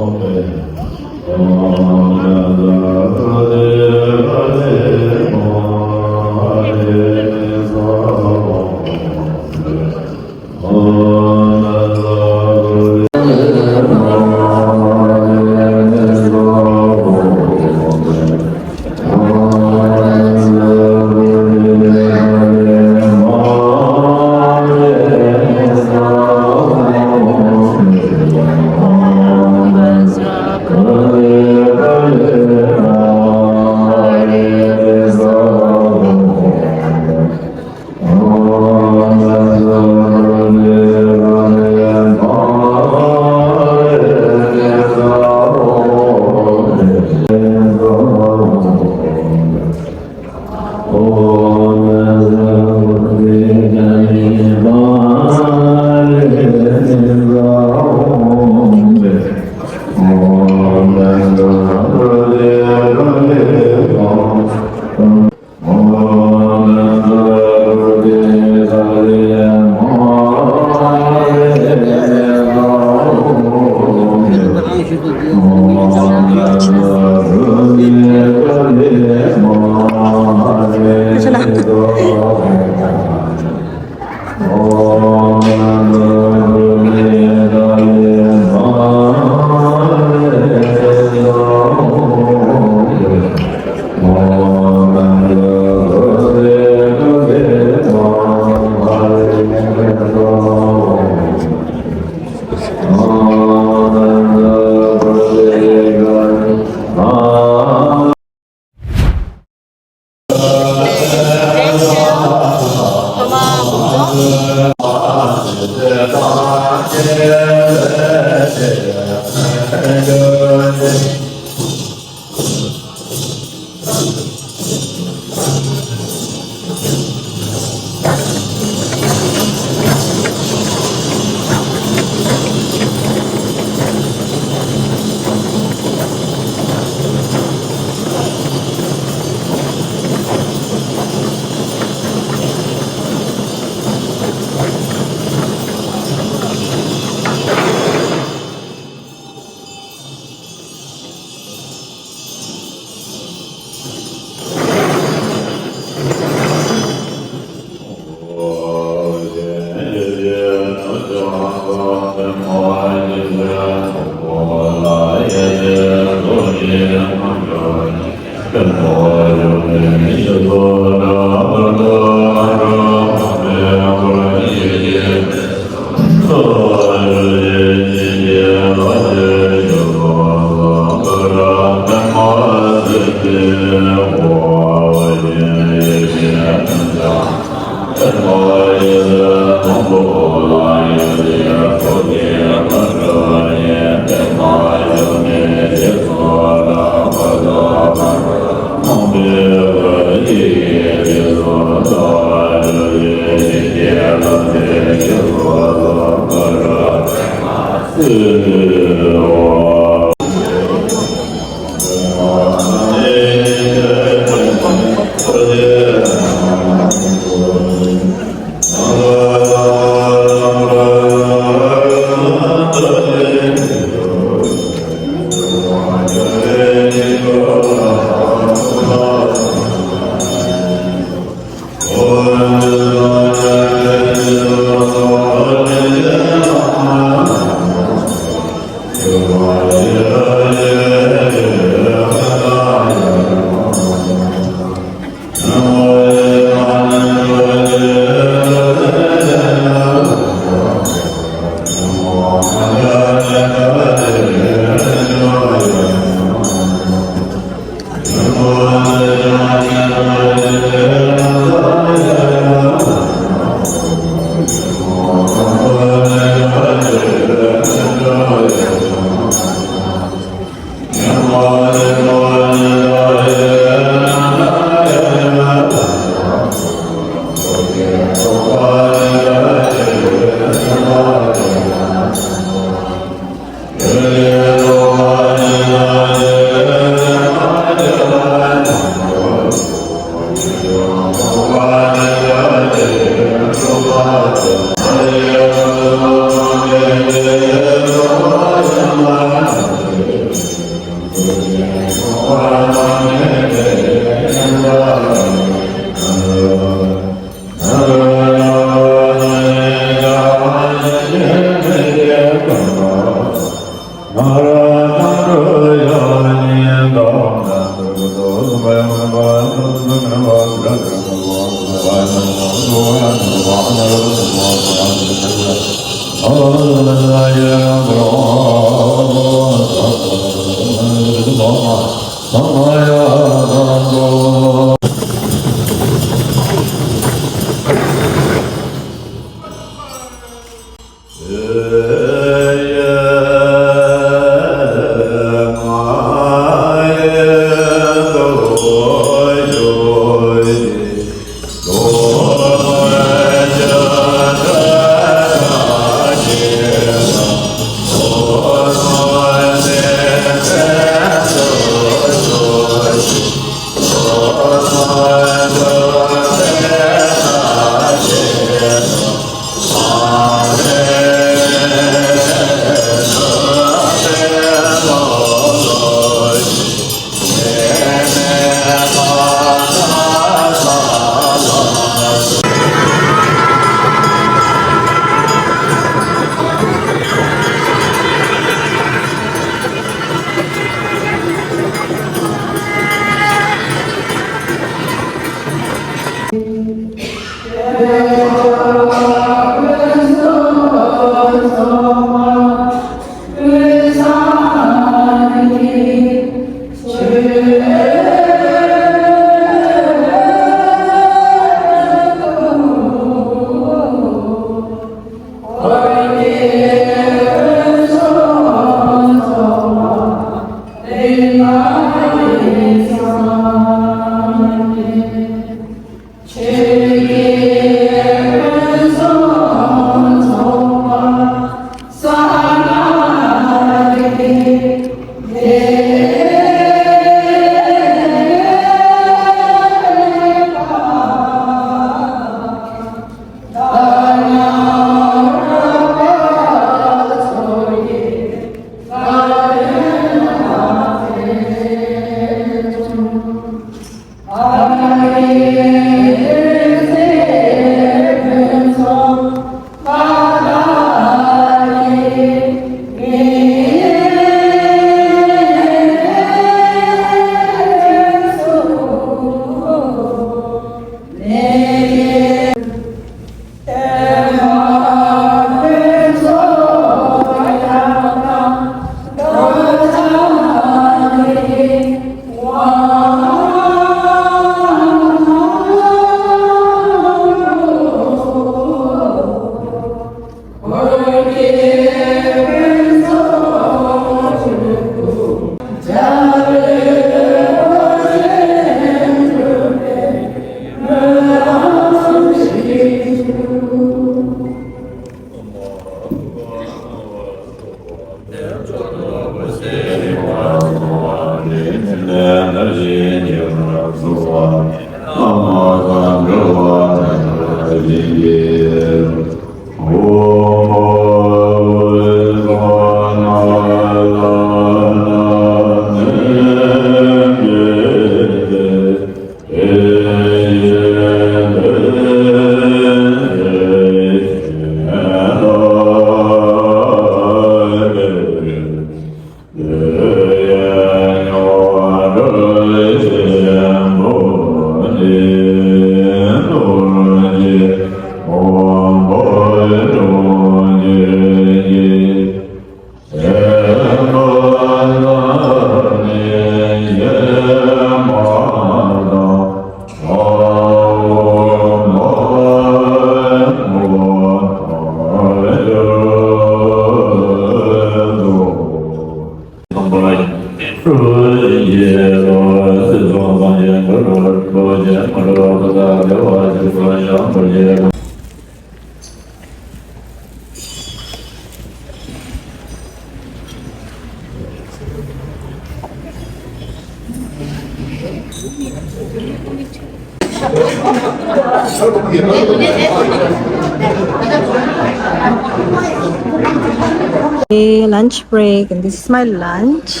Okay, lunch break, and this is my lunch.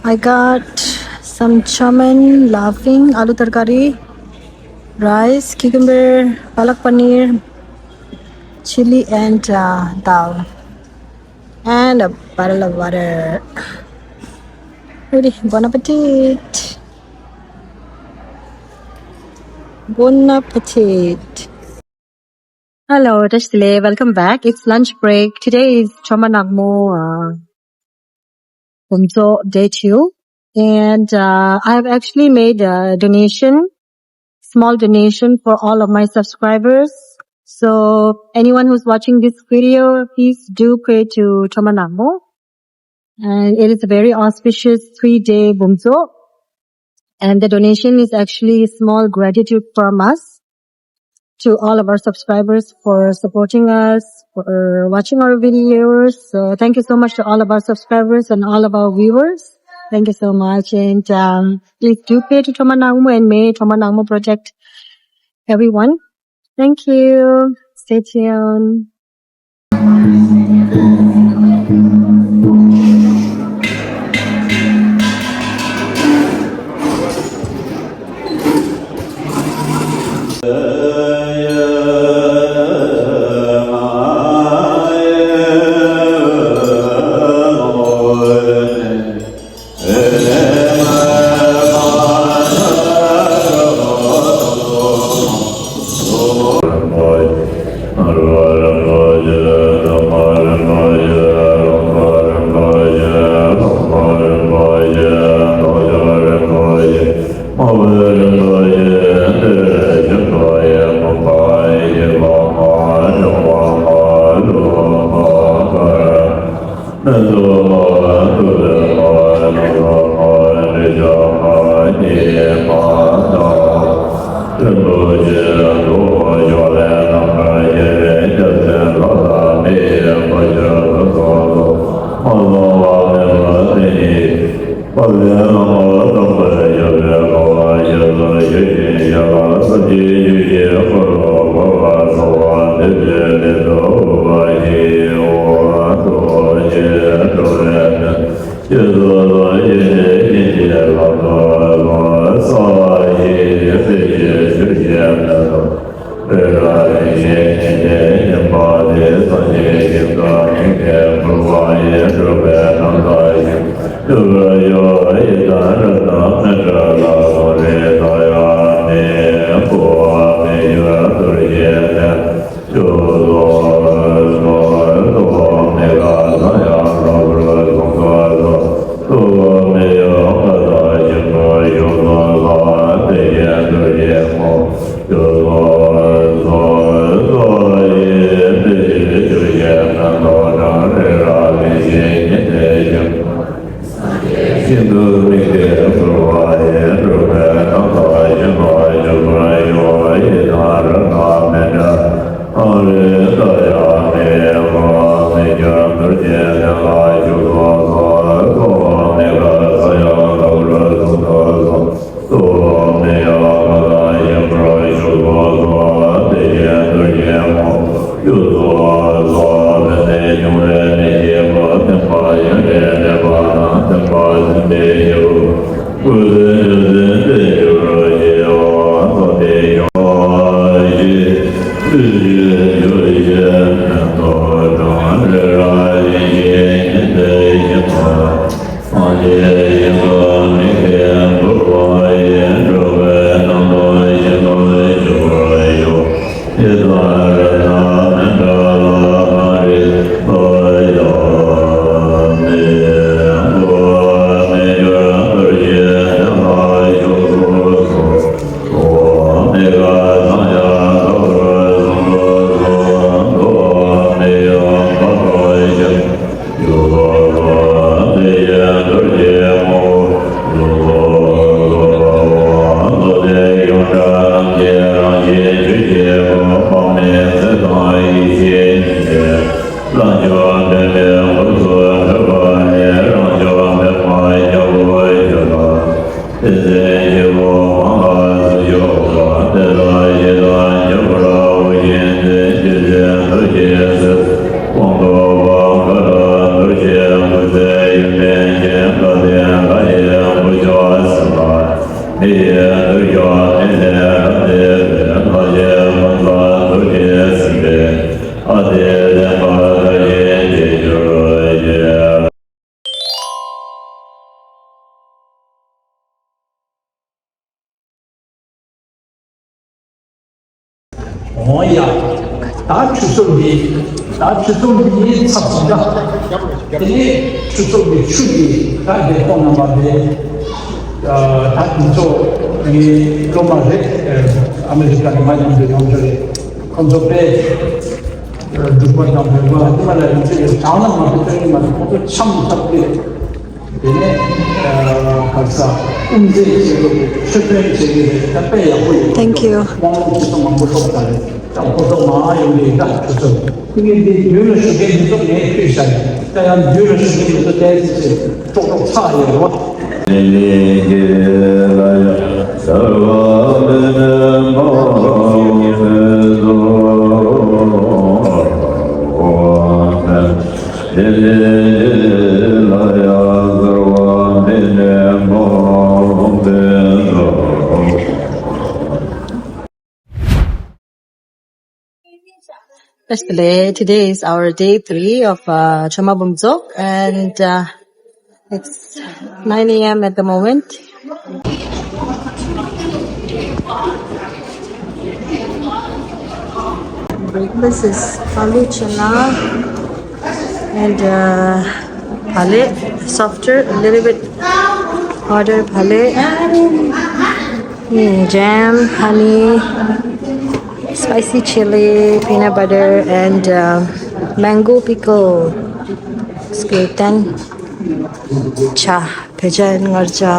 I got some choman, laughing, aloo tarkari, rice, cucumber, palak paneer, chili, and uh, dal, and a bottle of water. Ready? Bon appetit. Bon appetit. Hello, Tashile. Welcome back. It's lunch break. Today is Choma Nangmo uh, Bumtso Day two. And uh, I have actually made a donation, small donation for all of my subscribers. So anyone who's watching this video, please do pray to Choma Nangmo. And it is a very auspicious three-day Bumtso. And the donation is actually a small gratitude from us to all of our subscribers for supporting us, for watching our videos. So thank you so much to all of our subscribers and all of our viewers. Thank you so much. And um, please do pray to Choma Nangmo and may Choma Nangmo protect everyone. Thank you. Stay tuned. འོང་ཡ། ད་ཆུ་ཚོད་འདི། ད་ཆུ་ཚོད་འདི་ཚབ་ཅིག་ད། དེ་ནས་ཆུ་ཚོད་འདི་ཆུ་འདི་ད་འདི་ཁོང་རྣམ་པ་འདི། ད་དེ་ཚོ་ངའི་སློབ་མ་རེད། ཨ་མེ་རི་ཀ་ནས་ང་མཉམ་དུ་ཡོང་རྒྱུ་རེད། ཁོང་ཚོ་དཔེ་འབྲུག་པ་དང་བོད་པ་ཧི་མ་ལ་ཡ་ཚོ་ཡི་གྲངས་ལ་མ་དཔེ་སྟོན་གྱི་མ་རེད། ཁོང་ཚོ་འཆམ་ཐབས་ཀྱི། དེ་ནས་ཨ་ག་ས་དབུ་མཛད་བྱེད་དགོས། མཆོད་དཔོན་བྱེད་དགོས་རེད། ད་དཔེ་ཡག་པོ་ཡོད། Thank you. དབང་ལུང་ཁྲིད་ཚོ་མང་པོ་ཐོབ་ད་རེད། ད་ཁོ་ཚོ་མང་ཡོང་གི་ད་ཁྱོད་ཚོ་ཁྱེད་ཀྱིས་འདི་མདུན་ལ་བཞུགས་མཁན་འདི་ཚོ་ངས་ཕུལ་བཞག་ཡིན། ད་ཡང་མདུན་ལ་བཞུགས་མཁན་འདི་ཚོ་ཏོག་ཙམ་ཅིག་ཀྲོག་ཀྲོག་ཚ་ཡོད་རེད་བ། Today is our day three of uh, Choma Bumzok, and uh, it's nine a m at the moment. Breakfast is aloo chana and uh, bhale, softer, a little bit harder bhale. Mm, jam, honey, spicy chili, peanut butter, and uh, mango pickle. It's good. Then, cha, pejan ngarcha.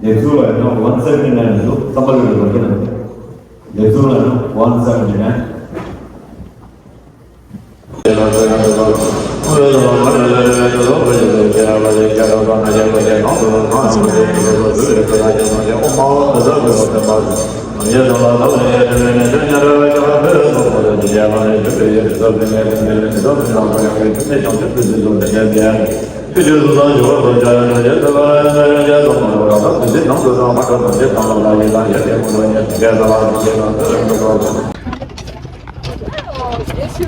འདི་ཚོ་ལ་ནི་one second ནས་འདུག་བསམ་པ་ལོས་ལོས་ཀྱི་ནང་འདི་ཚོ་ལ་ནི་one second ནས།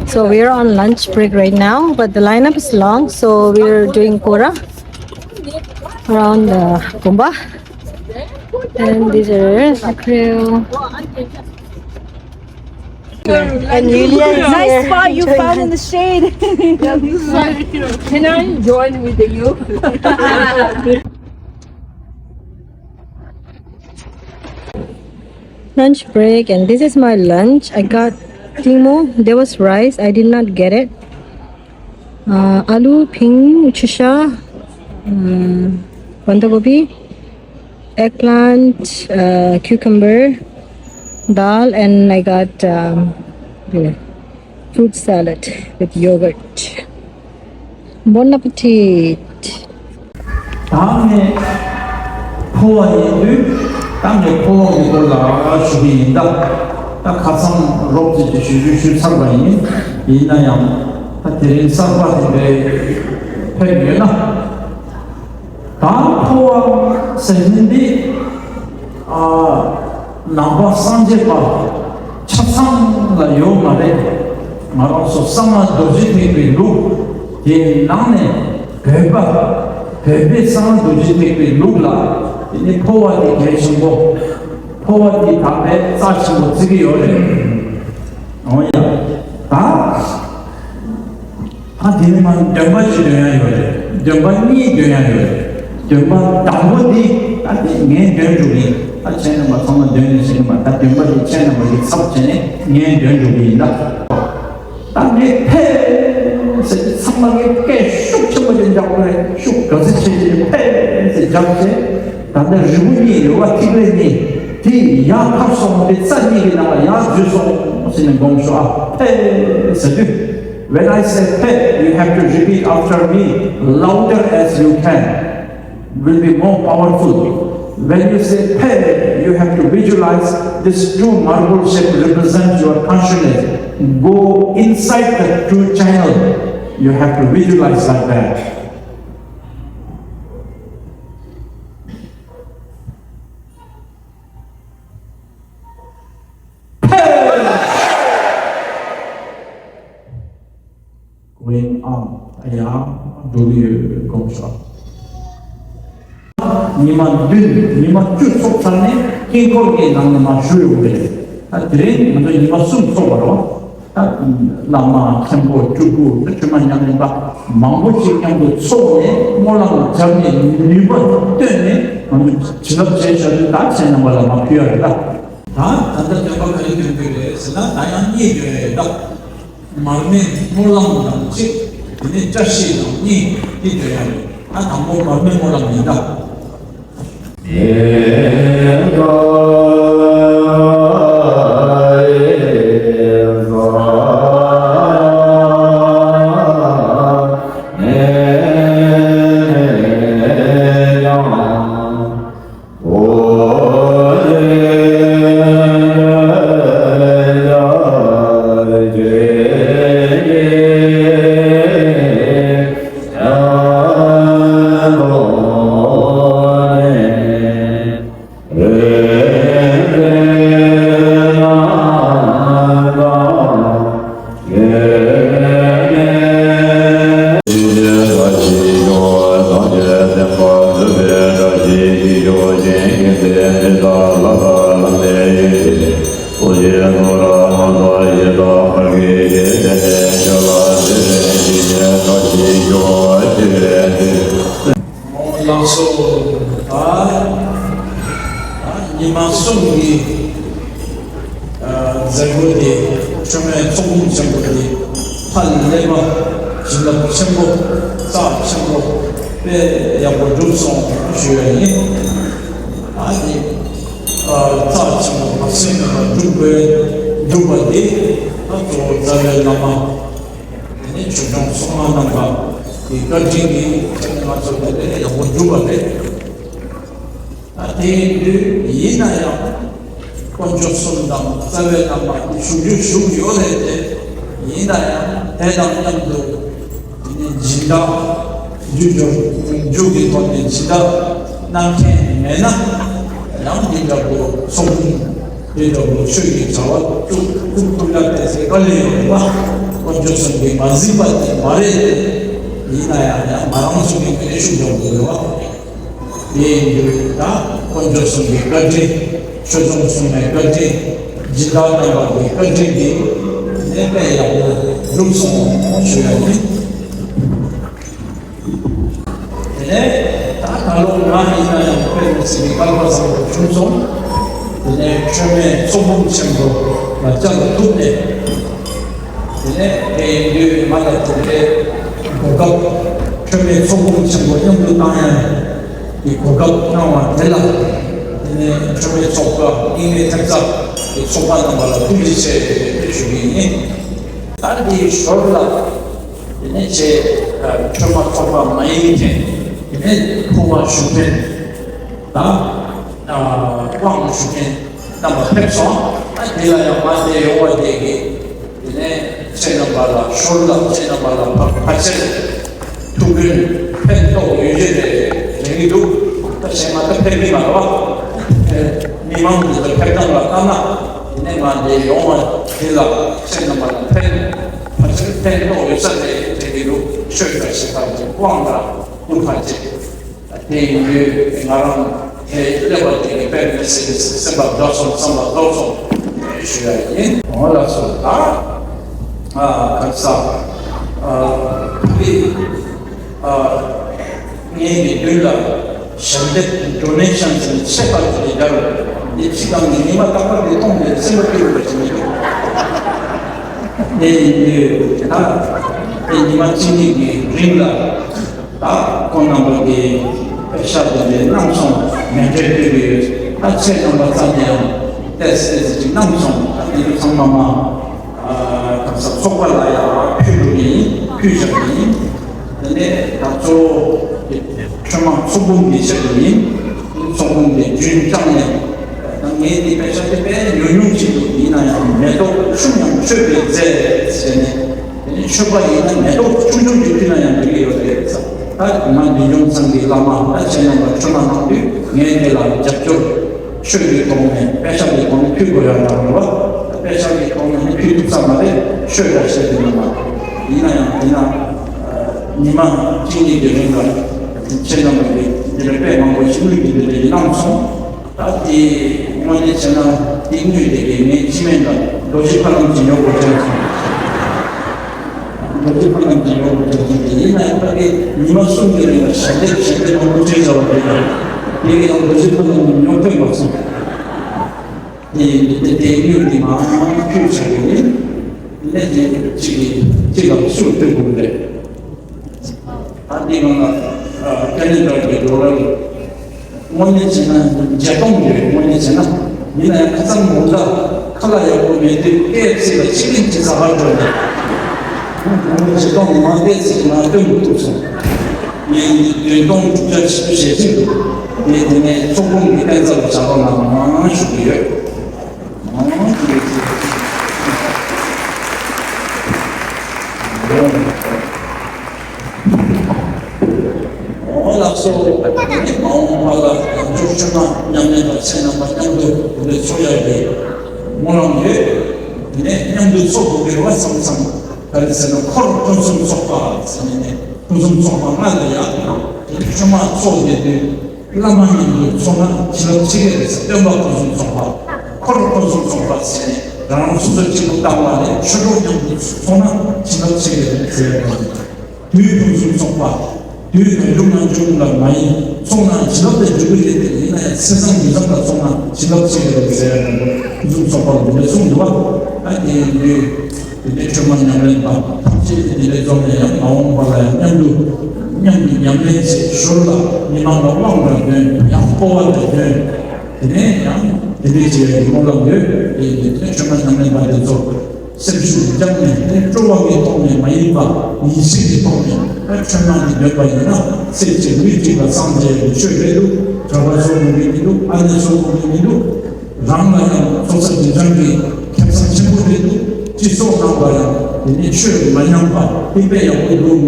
So we're on lunch break right now, but the lineup is long, so we're doing kora around the Kumba. And these are the crew. And Yulia is nice here spot you enjoying found in the shade. Can I join with you? Lunch break, and this is my lunch. I got tingmo. There was rice. I did not get it. Uh, alu, ping, chisha, um, bandagobi, eggplant, uh, cucumber, dal, and I got um, yeah, fruit salad with yogurt. Bon appetit! ད་ངས་ཕོ་བ་ཡིན་དུས་ད་ངས་ཕོ་བ་གི་སྐོར་ལ་ཞུ་གི་ཡིན། ད་ད་ཁ་སང་རོབ་ཙམ་གྱི་ཞུ་ཞུ་ཞུས་ཚར་བ་ཡིན། ཡིན་ན་ཡང་ད་དེ་རིང་གསར་པ་དེ་འདྲའི་ཕེབས་ཡོད་ན། ད་ཕོ་བ་ཟེར་མཁན་འདི་ཨ་ནང་པ་སངས་རྒྱས་པ་ཆ་ཚང་ལ་ཡོད་མ་རེད། ང་རང་ཚོ་གསང་སྔགས་རྡོ་རྗེ་ཐེག་པའི་ལུགས་དེའི་ནང་ནས་བོད་པ་བོད་པའི་གསང་སྔགས་རྡོ་རྗེ་ཐེག་པའི་ལུགས་ལ་དེ་ནི་ཕོ་བ་དེ་གལ་ཆེན་པོ། ཕོ་བ་དེ་དམ་པའི་རྩ་ཆེན་པོ་བརྩི་གི་ཡོད་རེད། འོ་ཡ། ད། ད་དེ་ནི་མ་འདོན་པ་ཞིག་འདོན་ཡ་ཡོད་རེད། འདོན་པ་གཉིས་འདོན་ཡ་ཡོད་རེད། འདོན་པ་དང་པོ་དེ་ ད་དེ་ངའི་དོན་འགྲུབ་ཡིན། ད་ཁྱེད་རྣམ་པ་ཚང་མ་དོན་ནི་བྱེད་ཀྱི་མ། ད་དོན་པ་དེ་ཁྱེད་རྣམ་པ་གི་ཚབ་བྱས་ནས་ངའི་དོན་འགྲུབ་ཡིན་ད། ད་ངས་ཕེབས་ཟེར་དུས་ཚང་མ་གིས་སྐད་ཤུགས་ཆེན་པོ་ཅིག་རྒྱག་དགོས་རེད། ཤུགས་ག་ཚོད་ཆེ་ཆེ་ཕེབས་ཟེར་རྒྱབ་བྱས། ད་ལྟ་རི་བོ་གཉིས་རེད་བ། ཐིག་ལེ་གཉིས་དེ་ཡར་ཕབ་སོང་། དེ་རྩ་གཉིས་ཀྱི་ནང་ལ་ཡར་འཛུལ་སོང་ཟེར་ནས་དགོངས་ཤོག་ཨ། ཕེབས་ཟེར་དུས། When I say ཕེབས, you have to repeat after me louder as you can. Will be more powerful. When you say pen, you have to visualize this two marble shape represent your consciousness. Go inside the two channel. You have to visualize like that. Going on. ཡང་འགྲོ་གི་ཡོད་དགོངས་ཤོག་ཉི་མ་བདུན། ཉི་མ་བཅུ་ཚོགས་ཚར་ནས་དཀྱིལ་འཁོར་གྱི་ནང་ནས་མར་ཞུ་ཡོང་གི་རེད། ད་དེ་རིང་ང་ཚོ་ཉི་མ་གསུམ་ཚོགས་པ་རེད། ད་བླ་མ་མཁན་པོ་སྤྲུལ་སྐུ་ད་ཆོས་མ་ཉམས་ལེན་པ་མང་པོ་ཞིག་མཉམ་དུ་ཚོགས་ནས་སྨོན་ལམ་བརྒྱབ་ནས་ནུས་པ་བཏོན་ནས་ང་ཚོ་བྱིན་རླབས་བྱས་བཞག་དུས། ད་ཁྱེད་རྣམ་པ་ལ་མར་ཕུལ་ཡ་རེད་ད། ད་ད་ལྟ་སྟོན་པ་ག་རེ་སྟོན་དགོས་རེད་ཟེར་ན། ད་ཡང་གཉིས་སྟོན་ཡ་རེད་ད། མར་མེ་སྨོན་ལམ་དང་གཅིག་དེ་ནས་བཀྲ་ཤིས་དང་གཉིས། དེ་འདྲ་ཡང་ཡོད། ད་དང་པོ་མར་མེ་སྨོན་ལམ་ཡིན་ད། ལགས་སོ། ད་ཉི་མ་གསུམ་གྱི་མཛད་སྒོ་དེ། མཆོད་མེ་ཚོགས་འབུམ་ཆེན་པོ་དེ་ཧ་ལས་པ་བྱིན་རླབས་ཆེན་པོ། རྩ་ཆེན་པོ་དཔེ་ཡག་པོ་འགྲུབ་སོང་ཞུ་ཡ་ཡིན། ད་དེ་རྩ་ཆེན་པོ་བར་སེང་མེད་པ་འགྲུབ་དགོས། འགྲུབ་པ་དེ་ད་གཙོ་བོ་རྩ་བའི་བླ་མ། དེ་ནས་ཆོས་སྐྱོང་སྲུང་མ་རྣམ་པ་གི་བཀའ་དྲིན་གྱིས་ང་ཚོ་དེ་ལས་ཡག་པོ་འགྲུབ་པ་རེད། ད་དེ་ཡིན་དུས་ཡིན་ན་ཡང་དཀོན་མཆོག་གསུམ་དང་རྩ་བའི་བླ་མ་དེ་བཞུགས་རྒྱུ་བཞུགས་ཡོད་རེད་དེ། ཡིན་ན་ཡང་དེ་དང་མཉམ་དུ་དེ་ནས་སྦྱིན་བདག་རྒྱུ་འབྱོར་མཇུག་གི་ཐོག་ནས་སྦྱིན་བདག་གནང་མཁན་མེད་ན་ཡང་འདི་འདྲ་པོ་ཚོགས་འདུ། དེ་འདྲ་བོ་ཆོས་ཀྱི་བྱ་བ་ཐུབ་ཐུབ་ཐུབ་ལ་བལྟས་ཚེ་དཀའ་ལས་ཡོད་རེད་པ། དཀོན་མཆོག་གསུམ་གྱིས་མ་གཟིགས་པ་དེ་མ་རེད་དེ། ཡིན་ན་ཡང་ཡང་ང་རང་ཚོ་གི་ངོས་ནས་ཤུགས་རྒྱག་དགོས་རེད་པ། དེ་ཡིན་དུས་ད་དཀོན་མཆོག་གསུམ་གྱི་བཀའ་དྲིན། ཆོས་སྐྱོང་སྲུང་མའི་བཀའ་དྲིན། སྦྱིན་བདག་རྣམ་པ་གི་བཀའ་དྲིན་གྱིས་གནས་དཔེ་ཡག་པོ་འགྲུབ་སོང་ཞུ་ཡ་ཡིན། དེ་ནས་ད་ད་ལོ་ང་ཡིན་ན་ཡང་དཔེ་མི་སྲིད་པའི་སྐལ་པ་བཟང་པོ་བྱུང་སོང་། དེ་ནས་མཆོད་མེ་ཚོགས་འབུམ་ཆེན་པོ་ལ་བཅར་ཐུབ་ནས། དེ་ནས་དེ་ཡིན་དུས་ང་ལ་དེ་འདྲའི་གོ་སྐབས། མཆོད་མེ་ཚོགས་འབུམ་ཆེན་པོ་མཉམ་དུ་བཏང་ཡ་གི་གོ་སྐབས་གནང་བ་དེ་ལ། དེ་ནས་མཆོད་མེ་ཚོགས་པ་རྙིང་མའི་ཐེབས་རྩ་གི་ཚོགས་པ་རྣམ་པ་ལ་ཐུགས་རྗེ་ཆེ་ཞུ་གི་ཡིན། ད་འདིའི་ཞོར་ལ། དེ་ནས་ཆེ་ཁྲོས་མ་ཚོགས་པ་མ་ཡིན་མཁན། དེ་ནས་ཕུར་པ་ཞུ་མཁན་དང་། དབང་ཞུ་མཁན་རྣམ་པ་ཕེབས་སོང་། ད་འདི་ལ་ཡང་མ་བསྡད་ཡོང་བ་དེ་གི། དེ་ནས་ཁྱེད་རྣམ་པ་ལ་ཞོར་ལ་ཁྱེད་རྣམ་པ་ལ་ཕ་ཕལ་ཆེར་ཐུགས་ཕན་ཕན་ཐོགས་ཡོད་ཀྱི་རེད་དྲན་གྱི་འདུག་ད་གཞན་མ་ད་ཕེབས་ཀྱི་མ་རེད་པ། མི་མང་གི་ཕེབས་སྟངས་ལ་ལྟ་ན། དེ་ནས་མ་བསྡད་ཡོང་བ་དེ་ལ་ཁྱེད་རྣམ་པ་ལ་ཕན། ཕལ་ཆེར་ཕན་ཐོགས་ཡོད་ས་རེད་དྲན་གྱི་འདུག་ཆོས་བཀའ་ཞིག་ཕར་གྱི་དབང་དང་ཀུན་ཕར་གྱི། དེ་ཡིན་དུས་ང་རང་དེ་སླེབས་པ་དེ་ནི་དཔེ་མི་སྲིད་པའི་སེམས་པ་དགའ་སོང་། བསམ་པ་རྫོགས་སོང་ཞུ་ཡ་ཡིན། འོ་ལགས་སོ། ད་ཨ་ག་ས་ཨ་ཕ་གི་ཨ་ངའི་མདུན་ལ། ཞལ་འདེབས་ཌོ་ནེ་ཤན་ཟེར་ནས་ཆད་པ་ཞིག་ལས་རྒྱལ་བ་འདི་ཕྱི་གང་ནས་ཉི་མ་རྟག་པར་འདི་གཏོང་དེ་སེམས་པ་སྐྱིད་པོ་ཞིག་མི་འདུག་དེ་ཡིན་དུས་ད་དེ་ཉི་མ་གཅིག་གཉིས་ཀྱི་རིང་ལ་ད་ཁོང་རྣམ་པ་གིས་པེ་ཤག་དེ་འདྲའི་གནང་སོང་། མཎྜལ་ཕུལ་གྱི་ཡོད། ད་ཁྱེད་རྣམ་པ་རྩ་ནས་ཡང་ཏོག་ཙམ་ཅིག་གནང་སོང་། ད་དེ་ཚོ་ཚང་མ་མ་གང་ཟག་ཚོགས་པ་ལ་ཡང་ཕུལ་འགྲོ་གི་ཡིན། ཕུལ་བཞག་གི་ཡིན། དེ་ནས་ད་གཙོ་བོ་ཁྲོས་མ་ཚོགས་འབུམ་གྱི་ཆེད་དུ་ཡིན། ཚོགས་འབུམ་དེ་རྒྱུན་བསྐྱངས་ནས་ད་ངས་འདི་པེ་ཤག་དེ་དཔེ་ཉུང་ཉུང་ཅིག་འདུག་ཡིན་ན་ཡང་མེ་ཏོག་ཆུང་ཡང་མཆོད་པའི་རྫས་ཟེར་ནས། དེ་ནས་མཆོད་པ་ཡིན་ན་མེ་ཏོག་ཆུང་ཆུང་ཅིག་ཕུལ་ན་ཡང་འགྲིག་གི་ཡོད་རེད་ཟེར། ད་ང་འདི་འབྱུང་ཚང་གི་བླ་མ་ད་ཁྱེད་རྣམ་པ་ཁྲོས་མ་གནང་དུས་ངས་དེ་ལ་རྒྱབ་སྐྱོར་ཆོས་ཀྱི་ཐོག་ནས་པེ་ཤག་གི་ཐོག་ནས་ཕུལ་དགོས་ཡ་འདྲ་བོ་རེད་བ། ད་པེ་ཤག་གི་ཐོག་ནས་ནི་ཕུལ་ཐུབ་ས་མ་རེད། ཆོས་འདྲ་བཤད་དེ་མིན་པ། ཡིན་ན་ཡང་དེ་ན་ཉི་མ་གཅིག་གཉིས་ཀྱི་རིང་ལ་ཁྱེད་རྣམ་པ་གིས་འདི་འདྲ་དཔེ་མང་པོ་ཞིག་དངུལ་གྱི་འདི་འདྲ་ཡིན་གནང་སོང་། ད་དེ་དངོས་གནས་བྱས་ན་དེ་དངུལ་དེ་གས་ངའི་སྤྱི་མེད་ལ་རྡོ་རྗེ་ཕ་ལམ་གྱི་ཉོ་དགོས་དྲན་སོང་། རྡོ་རྗེ་ཕ་ལམ་གྱི་ཉོ་དགོས་དྲན་སོང་། དེ་ཡིན་ན་ཡང་ད་གས་ཉི་མ་གསུམ་གྱི་རིང་ལ་ཞལ་འདེབས་ཞལ་འདེབས་མང་པོ་སྤྲད་བཞག་པ་དེ་ཡང་དེ་གས་ཡང་རྡོ་རྗེ་ཕ་ལམ་ཉོ་ཕོད་མ་སོང་། དེ་ཡིན་དུས་དེ་དེ་དངུལ་དེ་མང་ཕུལ་བྱ་དགོས་ཡིན། ནས་དེ་གཅིག་གིས་གཅིག་ལ་ཤུགས་སྟོན་དགོས་རེད། ད་འདི་ང་ལ་ཀ་ནེ་ཌ་གི་ཌོ་ལར་དངོས་གནས་བྱས་ན་བརྒྱད་སྟོང་ཡོད། དངོས་གནས་བྱས་ན་ཡིན་ན་ཡང་ཁ་སང་མོ་འདྲ་ཁ་ལག་ཡག་པོ་མེད་དུས་ཀེ་ཨེཕ་སི་ལ་ཕྱི་གླིང་གི་ཟ་བར་འགྲོ་ནས་དངོས་གནས་བརྒྱད་སྟོང་མ་ཀེ་ཨེཕ་སི་གི་ནང་སྟོན་དགོས་ཐུག་སོང་། ངས་འདི་བདུན་སྟོང་དྲུག་བརྒྱ་བཞི་བཅུ་ཞེ་གཅིག་འདུག་ངས་དེ་ནས་ཚོགས་འབུམ་གྱི་རྟེན་རྩ་ལ་བཞག་རོགས་གནང་ཞུ་གི་ཡོད། ཨོ་ལགས་སོ། མ་འོངས་པ་ལ་ཡང་བསྐྱར་ཆོས་མ་ཉམས་ལེན་པ་ཚེ་རྣམ་པ་མཉམ་དུ་འདུ་འཛོམས་ཚོགས་ཡག་གི་སྨོན་ལམ་ཡོད། དེ་ནས་མཉམ་དུ་ཚོགས་དགོས་པའི་བསམ་བསམ་ག་རེ་ཟེར་ན་འཁོར་ཕུན་སུམ་ཚོགས་པ་ཟེར་ནས་ནས་ཕུན་སུམ་ཚོགས་པ་ལྔ་ལ་ཡང་དེ་ནས་ཆོས་མ་ཚོགས་བསྡད་དུས། བླ་མ་མཉམ་དུ་ཚོགས་ན་བྱིན་རླབས་ཆེ་གི་རེད་ཟེར། སྟོན་པ་ཕུན་སུམ་ཚོགས་པ། འཁོར་ཕུན་སུམ་ཚོགས་པ་ཟེར་ནས་རང་རང་སོ་སོ་གཅིག་ཏུ་བཏང་བ་ལས་ཆོས་གྲོགས་མཉམ་དུ་ཚོགས་ན་བྱིན་རླབས་ཆེ་གི་རེད་ཟེར་བ་དང་། དུས་ཕུན་སུམ་ཚོགས་པ། དུས་ནམ་རྒྱུན་ནམ་རྒྱུན་ལ་མ་ཡིན་ཚོགས་ན་བྱིན་རླབས་དེ་འགྲུབ་ཀྱི་རེད་དེ། ཡིན་ན་ཡང་ཚེས་བཟང་ཉིན་བཟང་ལ་ཚོགས་ན་བྱིན་རླབས་ཆེ་གི་རེད་ཟེར་བ་དང་། ཕུན་སུམ་ཚོགས་པ་ལ་འདི་འདྲ་གསུངས་འདུག་བ། ཨ་དེ་ཡིན་དུས། དེ་འདྲའི་ཆོས་མ་ཉམས་ལེན་པ་ཐམས་ཅད་དེ་འདྲའི་འཛོམས་ནས་ཡང་མ་འོངས་པ་ལ་ཡང་མཉམ་དུ་མཉམ་དུ་ཉམས་ལེན་བྱེད་ཞོར་ལ་མི་མང་ལ་དབང་དང་ལྡན་ཡང་སྤོབས་པ་དང་ལྡན། དེ་ནས་ཡང་དེ་འདྲའི་བྱེད་པའི་སྨོན་ལམ་ཡོད། དེ་ཡིན་དུས་ཆོས་མ་ཉམས་ལེན་པ་དེ་ཚོ་སེམས་ཤུགས་བརྒྱབ་ནས་དེ་སྤྲོ་བ་གི་ཐོག་ནས་མ་ཡིན་པ་ཡིད་ཆེས་ཀྱི་ཐོག་ནས་ཆོས་མ་འདི་འདོན་པ་ཡིན་ན་ཚེ་གཅིག་ལུས་གཅིག་ལ་སངས་རྒྱས་པའི་ཆོས་རེད་འདུག་གྲྭ་པ་ཚོ་དགོས་ཀྱི་མི་འདུག་ཨ་ནེ་ཚོ་དགོས་ཀྱི་མི་འདུག་རང་ལ་ཡང་ཚོགས་བསགས་རྗེས་འབྲང་གི་ཁེ་བཟང་ཆེན་པོ་རེད་འདུག་སྤྱི་ཚོགས་ནང་ལ་ཡང་དེ་ནས་ཆོས་མ་ཉམས་པ་དེ་དཔེ་ཡག་པོ་འདུག་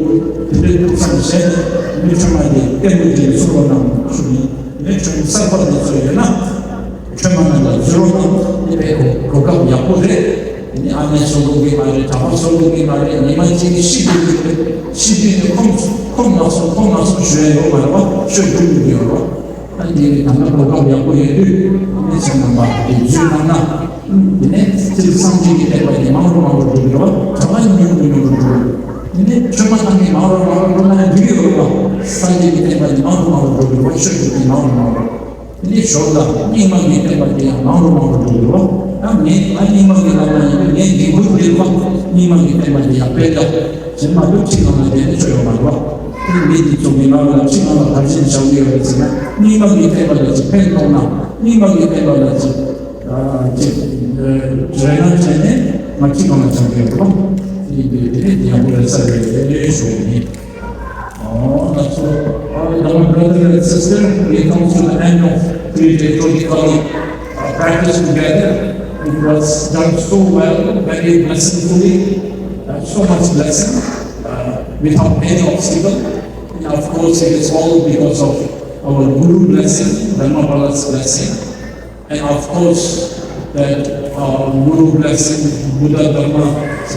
དེ་འདྲའི་ཐུགས་བསམ་བཞེས་ནས་མི་ཆུང་མ་དེ་བསྟན་པའི་རྗེས་སུ་ལོ་ནང་ཞུ་ཡིན། མི་ཆུང་གསར་པ་དེ་ཚོ་ཡོད་ན་ཆོས་མ་ནང་ལ་འཛུལ་རོགས་གནང་། དེ་དཔེ་གོ་གོ་སྐབས་ཡག་པོ་རེད། དེ་ནས་ཨ་ནེ་ཚོ་དགོས་ཀྱི་མ་རེད། གྲྭ་པ་ཚོ་དགོས་ཀྱི་མ་རེད། ཉི་མ་གཅིག་གི་ཤི་དགོས་ཀྱི་རེད། ཤི་དུས་ནས་ཁོམ་ཁོམ་མ་སོང་ཁོམ་མ་སོང་ཞུ་ཡ་ཡོད་མ་རེད་བ། ཆོས་སྒྲུབ་དགོས་ཀྱི་ཡོད་རེད་བ། ད་དེ་ནི་ད་ལྟ་གོ་སྐབས་ཡག་པོ་ཡོད་དུས་ཨ་ནེ་ཚོ་རྣམ་པ་དེ་འཛུལ་གནང་ན། དེ་ནས་སྤྱིར་སངས་རྒྱས་ཀྱི་བསྟན་པ་དེ་མང་རུ་མང་རུ་འགྲོ་གི་རེད་བ། གྲྭ་པ་ཉུང་རུ་ཉུང་རུ་འགྲོ་གི་རེད། དེ་ནས་ཆོས་མ་ཐམས་ཅད་མང་རུ་མང་རུ་འགྲོ་ན་ཡང་འགྲིག་གི་ཡོད་རེད་བ། སངས་རྒྱས་ཀྱི་བསྟན་པ་དེ་མང་རུ་མང་རུ་འགྲོ་གི་རེད་བ། ཆོས་ཀྱི་དེ་མང་རུ་མང་རུ། དེ་ནས་ཞོར་ལ་རྙིང་མ་གི་བསྟན་པ་དེ་ཡང་མང་རུ་མང་རུ་འགྲོ་གི་རེད་བ། ད་ངས་ད་རྙིང་མ་གི་བླ་མ་ཡིན་དུས་ངས་འགན་ཁུར་དེ་རེད་བ། རྙིང་མ་གི་བསྟན་པ་དེ་ཡང་སྤེལ་ཡག་བྱེད་མ་ཐུབ་ཁྲིད་ནང་ལ་བསྡད་ན་ཆོ་ཡོང་མ་རེད་བ། དེ་མི་འདི་ཚོ་མི་མང་ལ་ཁྲིད་ནང་ལ་ག་རེ་བྱས་ནས་བཞག་གི་ཡོད་རེད་ཟེར་ན། རྙིང་མ་གི་བསྟན་པ་ལ་ཅིག་ཕན་ཐོགས་ན། རྙིང་མ་གི་བསྟན་པ་ལ་ཅིག་ཨ་ཅིག་རེ་ན་བྱས་ནས་ང་ཁྲིད་ནང་ལ་བཞག་གི་ཡོད་རེད་བ། དེ་ཡིན་དུས་དེ་ནས་ཡག་པོ་རེད་ས་རེད་ཞུ་ཡིན། Oh, that's all. All right, my brother and sister, we come to the end of three-day Church College, uh, practice together. It was done so well, very blessingfully, uh, so much blessing, uh, without any obstacle. And of course, it is all because of our Guru blessing, Dharmapala's blessing. And of course, that, uh, Guru blessing, Buddha Dharma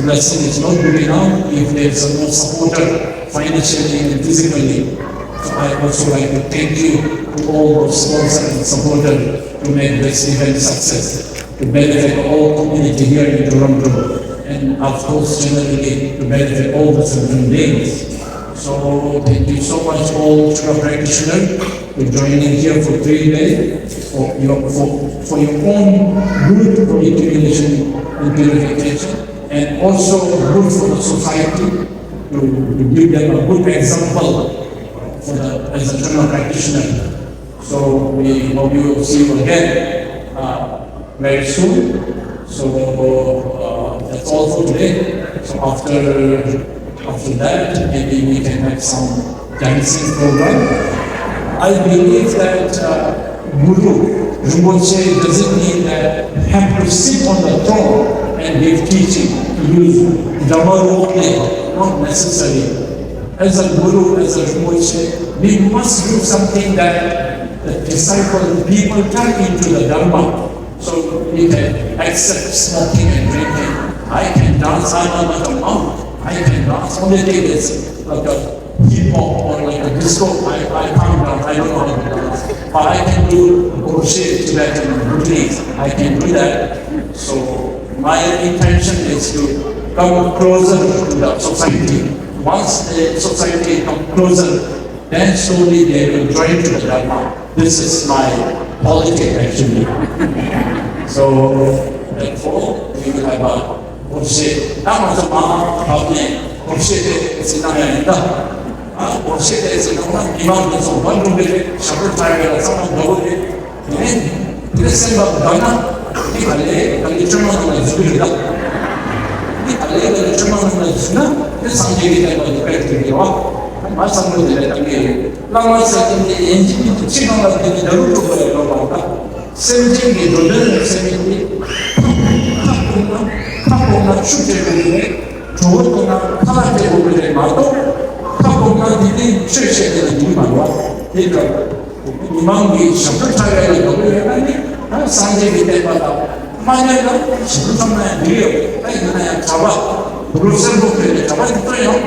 blessing is not good enough if there is no supporter financially and physically. So I also like to thank you to all those sponsors and supporters to make this event success, to benefit all community here in Toronto, and of course, generally to benefit all the children beings. So thank you so much, all Chökpa practitioners, for joining here for three days for your for, for your own good for education and purification, and also good for the society to, to give them a good example for the as a Chökpa practitioner. So we hope you will see you again uh, very soon. So uh, that's all for today. So after after that, maybe we can have some dancing program. I believe that uh, Guru Rinpoche doesn't mean that have to sit on the throne and give teaching, to use Dharma only, not necessary. As a Guru, as a Rinpoche, we must do something that the disciple, the people turn into the Dharma. So we can accept smoking and drinking. I can dance, I'm not a monk. I can dance. Only thing is, like a hip hop or like a disco, I, I can't dance. I don't know how to dance. But I can do crochet, Tibetan, Bhutanese. I can do that. So my intention is to come closer to the society. Once the society come closer, then slowly they will join to the Dharma. This is my politic actually. So therefore, we will have a worship. ད་ང་ཚོ་མ་བབས་ནས་worship དེ་ཟིན་ན་ཡང་ཡིན་ད། ཨ་worship དེ་ཟིན་ན་མི་མང་མི་ཚོ་མ་འགྲོ་གི་རེད། ཞབས་བྲོ་འཁྲབ་ཡོད་ལ་ཚང་མ་འགྲོ་གི་རེད། དེ་ནས་དེ་སེམས་པ་དགའ་ན་འདི་ག་ལེ་ག་ལེ་ཆོས་མ་ནང་ལ་འཛུལ་གི་རེད་ད། འདི་ག་ལེ་ག་ལེ་ཆོས་མ་ནང་ལ་འཛུལ་ན་དེ་སངས་རྒྱས་ཀྱི་བསྟན་པ་འདི་སྤེལ་ཐུབ་ཀྱི་རེད་བ། མ་བསམ་བློ་དེ་ལས་བཏང་གི་ཡོད། བླ་མ་ཟེར་དེ་འདི་ཡན་ཆད་ཀྱི་ཕྱི་ནང་ལ་དེ་འདི་ལ་རུ་འགྲོ་དགོས་རེད་ལོ་ལ་ད། སེམས་ཅན་གྱི་འགྲོ་དོན་ལ་སེམས་ཅན་དེ་ཁ་ཁ་སྤོང་ན་ཁ་སྤོང་ན་ཤུགས་སྤྲད་དགོས་ཀྱི་རེད། གྲོད་ཁོག་ལྟོགས་ན་ཁ་ལག་སྤྲད་དགོས་ཀྱི་རེད་མ་གཏོགས། ཁ་སྤོང་ན་དེ་དེ་ཆོས་བཤད་དེ་ལ་འགྲིག་མ་རེད་བ། དེ་ལྟར་མི་མང་གིས་ཞབས་བྲོ་འཁྲབ་ཡ་ལ་དགའ་པོ་ཡོད་ན་ནི་ད་སངས་རྒྱས་ཀྱི་བསྟན་པ་དང་མ་ཉན་ན་ཞབས་བྲོ་འཁྲབ་ན་ཡང་འགྲིག་ཡོད། ད་ཡིན་ན་ཡང་གྲྭ་པ་གུ་རུ་སེམས་པོ་བོད་ཀྱི་གྲྭ་པ་དེ་ཚོ་ཡང་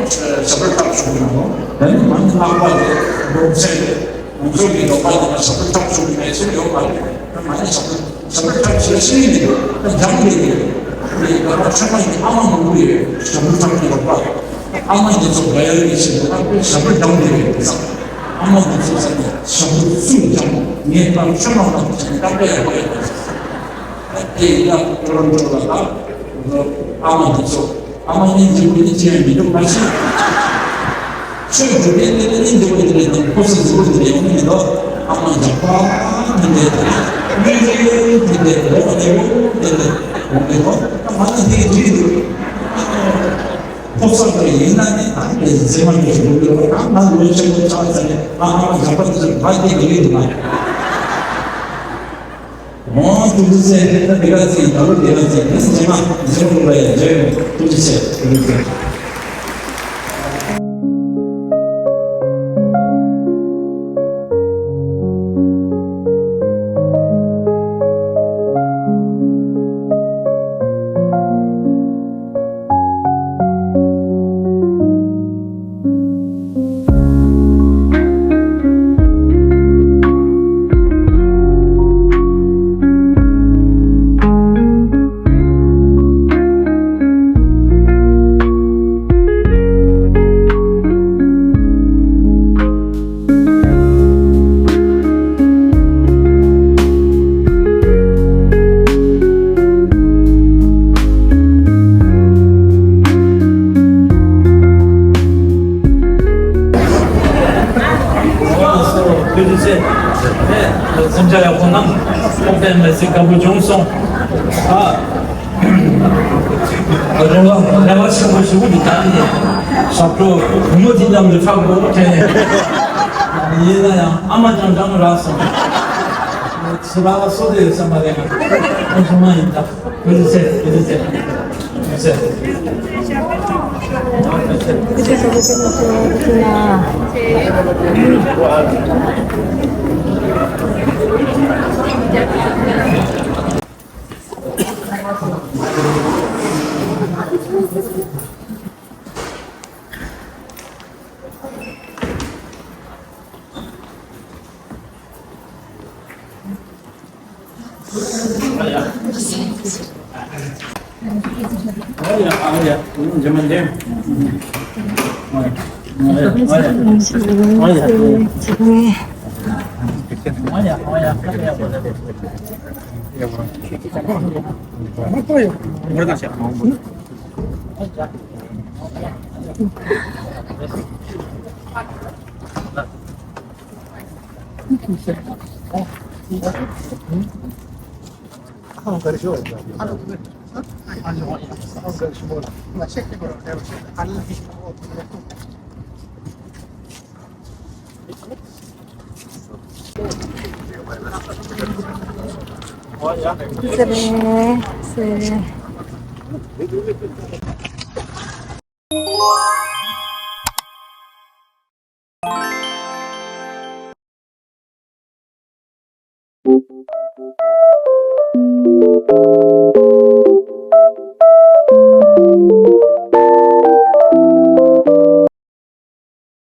ཞབས་བྲོ་འཁྲབ་ཆོག་གི་མ་རེད། ད་ནི་མ་ཎི་ལྷག་པ་རེད། སློབ་ཚན་རེད། ང་ཚོ་གི་ལོག་པ་དེ་ལ་ཞབས་བྲོ་འཁྲབ་ཆོག་གི་མེད་ཚུལ་ཡོད་པ་རེད། ད་མ་ཎི་ཞབས་བྲོ་ཞབས་བྲོ་འཁྲབ་བྱེད་ཤེས་ཀྱི་འདུག་ད་སྦྱངས་ཀྱི་འདུག་དེ་ལོག་པ་ཆོས་མ་ཡིན་ཨ་མ་མང་པོ་ཡོད་ཞབས་བྲོ་འཁྲབ་ཀྱི་ལོག་པ། ཨ་མ་འདི་ཚོ་ག་ཡར་གྱི་ཞིག་འདུག་ད་ཞབས་བྲོ་སྦྱངས་ཀྱི་རེད་ཟེར། ཨ་མ་འདི་ཚོ་ཟེར་ནས་ཞབས་བྲོ་སུས་སྦྱངས་ངས་ད་ཆོས་མ་མང་པོ་བྱས་ནས་ད་དཔེ་ཡག་པོ་ཡོད་པ་ཟེར། དེ་ཡིན་ན་ཀྲོ་རོན་ཀྲོ་ལ་ད་ཨ་མ་འདི་ཚོ་ཨ་མ་གཉིས་འཛིན་པོ་གཉིས་ཅི་ཡང་མི་འདུག་མ་གཞི། ཆོས་སྒྲུབ་པའི་གནས་ལ་གཉིས་འདུག་པ་དེ་ལས་དང་ཁོ་ཚོ་འཛིན་པོ་དེ་ལས་ཡོང་གི་མི་འདུག་ཨ་མ་འཇམ་པ་དེ་འདྲས་དང་མི་རེ་དེ་འདྲས་འོག་ནས་འོག་དེ་འདྲས་འོང་གི་འདུག་ད་མ་ན་དེ་འདྲས་འདུག་ཁོ་ཚོ་འདྲ་ཡིན་ན་ནི་ད་དེ་མཛེས་མ་འདྲ་ཞིག་འདུག་གི་རེད་བ། ད་ང་ལོ་ཆེན་པོ་ཆགས་ཚར་ནས་ང་ཨ་མ་འཇམ་པ་དེ་ཚོ་ང་དེ་འདྲས་འདུག་ང་། འོ་ཐུགས་རྗེ་ཆེ། ད་འདི་ག་ཚིག་ད་ལོ་འདི་ག་ཚིག་ད་རྗེས་མ་རྗེས་མ་ཐུག་པ་ཡ་མཇལ་ཡོང་། ཐུགས་རྗེ་ཆེ། ཐུགས་རྗེ་ཆེ། སེམས་ཅན་ཡག་པོ་གནང་། སྟོབས་ལྡན་མི་ཚེ་དགའ་པོ་བྱུང་སོང་། ཨ། རེ་བ་རེ་བ་ཆེན་པོ་ཞུ་གི་འདུག་ད་ནི་ཞབས་བྲོ་བུ་མོ་དེ་མཉམ་དུ་འཁྲབ་དགོས་དྲན། ཡིན་ན་ཡང་ཨ་མ་རྐྱང་རྐྱང་རག་སོང་། ཚུར་རག་སོ་དེ་ཡོད་ས་མ་རེད། ཨ་ཚོ་མ་ཡིན་ད། ཁོ་ཚོ་ཚེ་ཁོ་ཚོ་ཚེ་ཁོ་ཚོ་ཚེ། ཟེར་རེད། ཟེར།